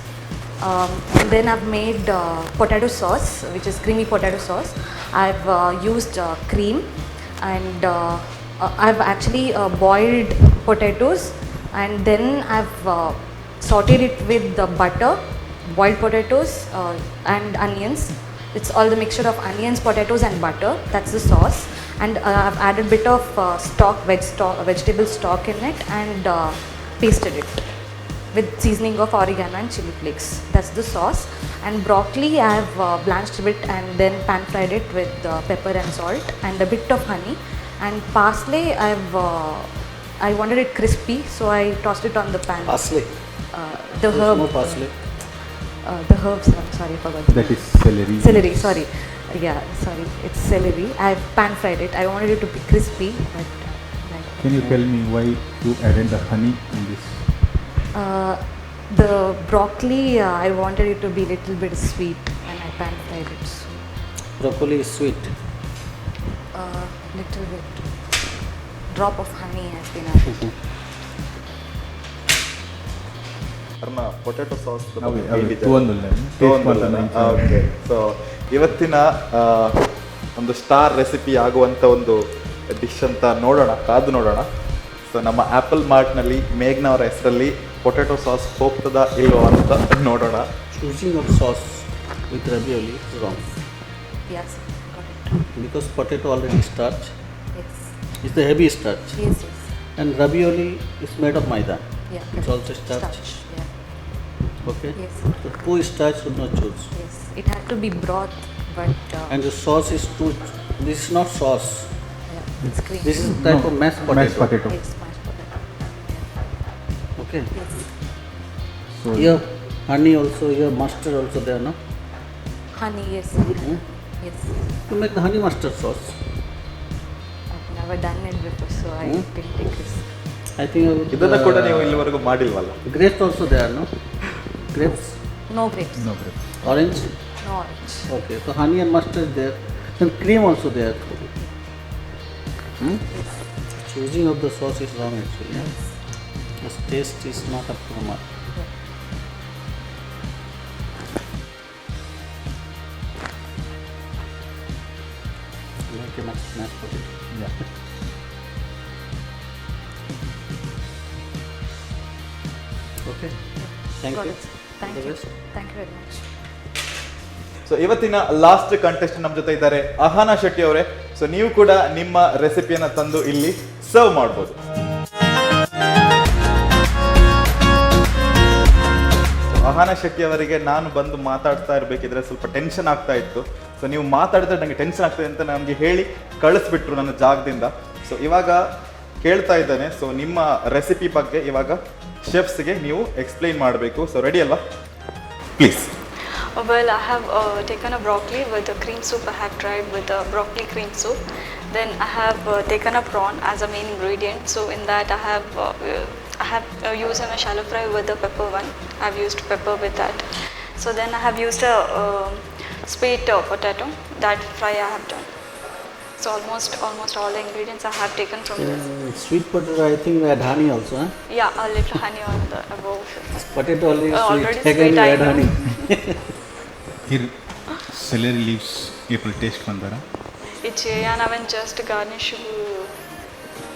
And then I've made potato sauce, which is creamy potato sauce. I've used cream and I've actually boiled potatoes and then I've sauteed it with the butter, boiled potatoes and onions. It's all the mixture of onions, potatoes and butter. That's the sauce. And I've added bit of stock, veg stock, vegetable stock in it and pasted it with seasoning of oregano and chili flakes. That's the sauce. And broccoli, I have blanched a bit and then pan fried it with pepper and salt and a bit of honey. And parsley, I wanted it crispy, so I tossed it on the pan. Parsley. The herb. No parsley. The herbs. I'm sorry, I forgot. That is celery. Celery. Sorry. Yeah, sorry. It's celery. I've pan fried it. I wanted it to be crispy, but. Right. Can you tell me why you added the honey in this? The broccoli, I wanted it to be little bit sweet and I pan fried it. So, Broccoli is sweet. Little bit. Drop of honey has been added. Potato sauce. ಅವೇ, ಅವೇ, ತೂವೊಂದುಲ್ಲೆ. Taste ಮಲ್ತೊಂದು ಇಂಚ. Okay, so ಇವತ್ತಿನ ಒಂದು star recipe ಆಗುವಂಥ ಒಂದು dish ಅಂತ ನೋಡೋಣ, ಕಾದು ನೋಡೋಣ. ಸೊ ನಮ್ಮ ಆ್ಯಪಲ್ ಮಾರ್ಟ್ನಲ್ಲಿ ಮೇಘ್ನ ಅವರ ಹೆಸರಲ್ಲಿ ಪೊಟೆಟೊ ಸಾಸ್ ಹೋಗ್ತದಾ ಇಲ್ವೋ ಅಂತ ನೋಡೋಣ. Choosing of sauce with ravioli is wrong. Yes, got it. Because potato already starch. Yes. It's the heavy starch. Yes. And ravioli is made of maida. Yeah. It's also starch. Starch. Yeah. Okay. Yes. So two starch should not choose. Yes. It had to be broth, but. And the sauce is too. This is not sauce. Yeah, it's cream. This is type No, of mashed potato. Mashed potato. Yes, mashed potato. Yeah. Okay. Yes. So Here honey also, here mustard also there, no? Honey, yes. Hmm? Yes. To make the honey mustard sauce. I've never done it before, so I Hmm? didn't take risk. I think I would, ಇದನ್ನು ಕೂಡ ನೀವು ಇಲ್ಲಿವರೆಗೂ ಮಾಡಿಲ್ವಲ್ಲ? Grapes also there, no? Grapes. No grapes. No grapes. Orange? No orange. Okay, so honey and mustard there. Then cream also there. Hmm? Yes. Choosing of the sauce is wrong actually. Yeah? Yes. The taste is not up to the mark. Yeah. Like a mashed potato. Yeah. Okay. Thank Got you. it. Thank All the you. best. Thank you very much. So ಇವತ್ತಿನ last contest ನಮ್ಮ ಜೊತೆ ಇದ್ದಾರೆ ಅಹಾನಾ ಶೆಟ್ಟಿ ಅವರೇ. ಸೊ ನೀವು ಕೂಡ ನಿಮ್ಮ ರೆಸಿಪಿಯನ್ನ ತಂದು ಇಲ್ಲಿ ಸರ್ವ್ ಮಾಡ್ಬೋದು. ಅಹಾನಾ ಶೆಟ್ಟಿ ಅವರಿಗೆ ನಾನು ಬಂದು ಮಾತಾಡ್ತಾ ಇರಬೇಕಿದ್ರೆ ಸ್ವಲ್ಪ ಟೆನ್ಷನ್ ಆಗ್ತಾ ಇತ್ತು. ಸೊ ನೀವು ಮಾತಾಡಿದ್ರೆ ನನಗೆ ಟೆನ್ಷನ್ ಆಗ್ತದೆ ಅಂತ ನನಗೆ ಹೇಳಿ ಕಳಿಸ್ಬಿಟ್ರು ನನ್ನ ಜಾಗದಿಂದ. ಸೊ ಇವಾಗ ಕೇಳ್ತಾ ಇದ್ದೇನೆ, ಸೊ ನಿಮ್ಮ ರೆಸಿಪಿ ಬಗ್ಗೆ ಇವಾಗ ಶೆಫ್ಸ್ಗೆ ನೀವು ಎಕ್ಸ್ಪ್ಲೈನ್ ಮಾಡಬೇಕು. ಸೊ ರೆಡಿ ಅಲ್ವಾ? Please. Well, I have taken a broccoli with a cream soup. I have tried with a broccoli cream soup. Then I have taken a prawn as a main ingredient. So in that I have used a shallow fry with the pepper one. I have used pepper with that. So then I have used a sweet potato. That fry I have done. So almost all the ingredients I have taken from this. Sweet potato, I think we add honey also. Huh? Yeah, a little honey on the above. Potato only is sweet. Already Again sweet, you I add know. honey. Here celery leaves April taste ಬಂದಾರ? It's and I just garnish.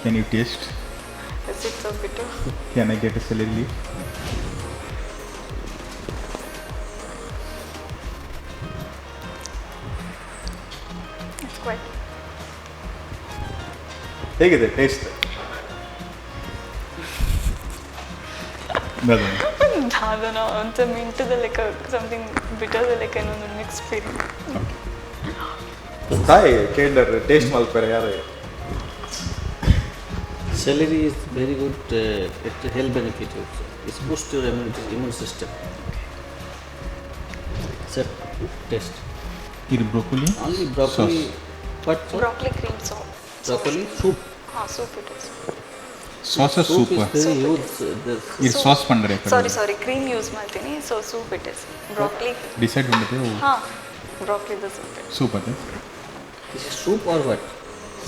Can you taste? Is it so bitter? Can I get a celery leaf? It's quite. ಹೇಗಿದೆ taste? ದಾದನ ಅಂತ ಮಿಂಟದ ಲೆಕ್ಕ, something ಬಿಟರ್ದ ಲೆಕ್ಕ, ಇನ್ನೊಂದು mix feeling. ತಾಯಿ ಕೇಂಡರ್ taste ಮಲ್ಪರೆ ಯಾರು? Celery is very good. It health benefit also. It boosts your immune system. Sir, taste. ಇದು broccoli. Only broccoli. What sauce? Broccoli cream soup. Broccoli soup. ಹಾಂ, soup it is. Sauce? Soup soup. is very huge. This ಇದು sauce ಪಂಡ್ರೆ? ಸಾರಿ ಸಾರಿ, cream use ಮಾಡ್ತೀನಿ. So soup it is, broccoli. Decide ಉಂಟು. ಹಾಂ, ಬ್ರಾಕ್ಲಿದ soup. Soup ಅದು. This is soup or what?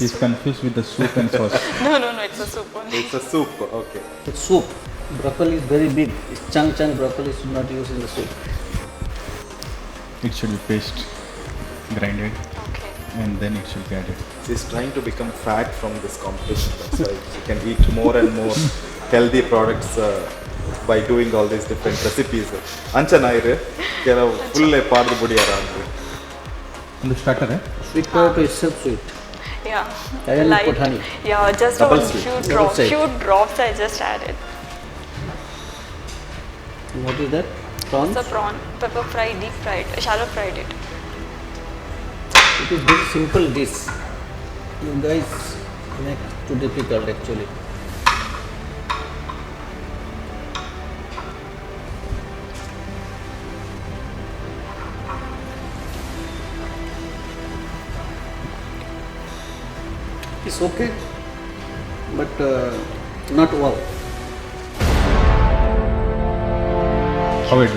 Is confuse with the soup and sauce. No, it's a soup only. It's a soup, okay. It's soup. Broccoli is very big. It's chunk chunk broccoli should not use in the soup. It should be paste, grinded, okay. And then it should be added. She's trying to become fat from this competition. That's why she can eat more and more healthy products by doing all these different recipes. ಅಂಚನ ಇರು ಕೆಲವು full ಪಾಡ್ದು ಬುಡಿಯಾರ ಅಂದ್ರೆ. ಒಂದು starter. Sweet potato itself sweet. Yeah. Again you Light. Put honey. Yeah, just Double one sweet. Few Double drops. Sweet. Few drops I just added. And what is that? Prawns? It's a prawn, pepper fry, deep fried, shallow fried it. It is very simple dish. You guys make too difficult actually. It's okay, but not wow. How it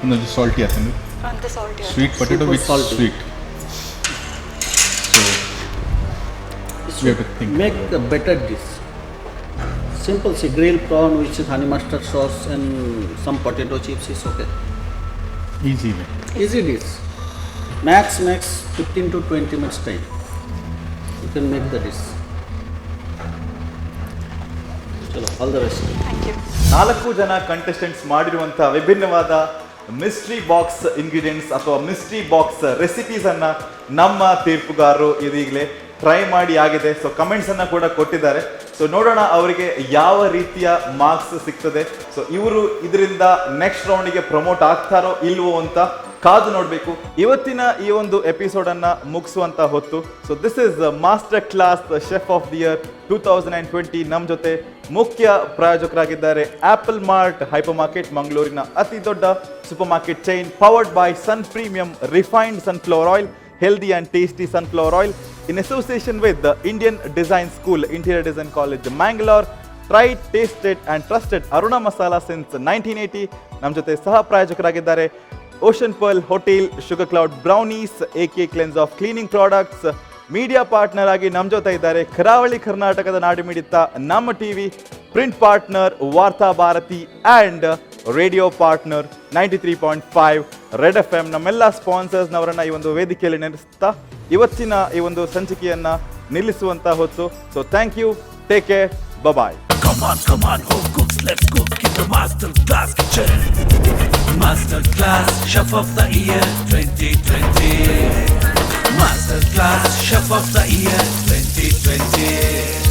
ಒಂದೊಂದು salty ಆತಂದು. ಅಂತ salty. Sweet potato Super with salty. Sweet, so we have to think. Make a better dish. Simple, see, grilled prawn which is honey mustard sauce and some potato chips is okay. Easy way. Easy dish. Max 15 to 20 minutes time. You can make the dish. Chalo, all the best. Thank you. ನಾಲ್ಕು ಜನ contestants ಮಾಡಿರುವಂತಹ ವಿಭಿನ್ನವಾದ mystery box ingredients ಅಥವಾ mystery box recipes ಅನ್ನ ನಮ್ಮ ತೀರ್ಪುಗಾರರು ಇದೀಗಲೇ try ಮಾಡಿ ಆಗಿದೆ. ಸೊ ಕಮೆಂಟ್ಸ್ ಅನ್ನ ಕೂಡ ಕೊಟ್ಟಿದ್ದಾರೆ. ಸೊ ನೋಡೋಣ ಅವರಿಗೆ ಯಾವ ರೀತಿಯ ಮಾರ್ಕ್ಸ್ ಸಿಗ್ತದೆ. ಸೊ ಇವರು ಇದರಿಂದ ನೆಕ್ಸ್ಟ್ ರೌಂಡಿಗೆ ಪ್ರಮೋಟ್ ಆಗ್ತಾರೋ ಇಲ್ವೋ ಅಂತ ಕಾದು ನೋಡಬೇಕು. ಇವತ್ತಿನ ಈ ಒಂದು ಎಪಿಸೋಡ್ ಅನ್ನ ಮುಗಿಸುವಂತ ಹೊತ್ತು. So this is Master Class Chef of the Year 2020. ನಮ್ಮ ಜೊತೆ ಮುಖ್ಯ ಪ್ರಾಯೋಜಕರಾಗಿದ್ದಾರೆ ಆಪಲ್ ಮಾರ್ಟ್ ಹೈಪರ್ ಮಾರ್ಕೆಟ್, ಮಂಗಳೂರಿನ ಅತಿ ದೊಡ್ಡ super market chain, powered by Sun Premium refined sunflower oil, healthy and tasty sunflower oil, in association with the Indian Design School, Interior Design College, Mangalore. Tried, tasted and trusted Aruna Masala since 1980. ನಮ್ಮ ಜೊತೆ ಸಹ ಪ್ರಾಯೋಜಕರಾಗಿದ್ದಾರೆ ocean pearl hotel, sugar cloud brownies, A K cleanse of cleaning products. Media partner ಆಗಿ ನಮ್ಮ ಜೊತೆ ಇದ್ದಾರೆ ಕರಾವಳಿ ಕರ್ನಾಟಕದ ನಾಡಿಮಿಡಿತ ನಮ್ಮ TV, print partner Varthabharati and radio partner 93.5. Red F M. ನಮ್ಮೆಲ್ಲ ಸ್ಪಾನ್ಸರ್ಸ್ನವರನ್ನ ಈ ಒಂದು ವೇದಿಕೆಯಲ್ಲಿ ನೆನೆಸ್ತಾ ಇವತ್ತಿನ ಈ ಒಂದು ಸಂಚಿಕೆಯನ್ನ ನಿಲ್ಲಿಸುವಂತ ಹೊತ್ತು. So thank you, take care, bye. Come on, come on, oh cooks, let's cook in the Master Class Kitchen. Master Class Chef of the Year 2020. Master Class Chef of the Year 2020.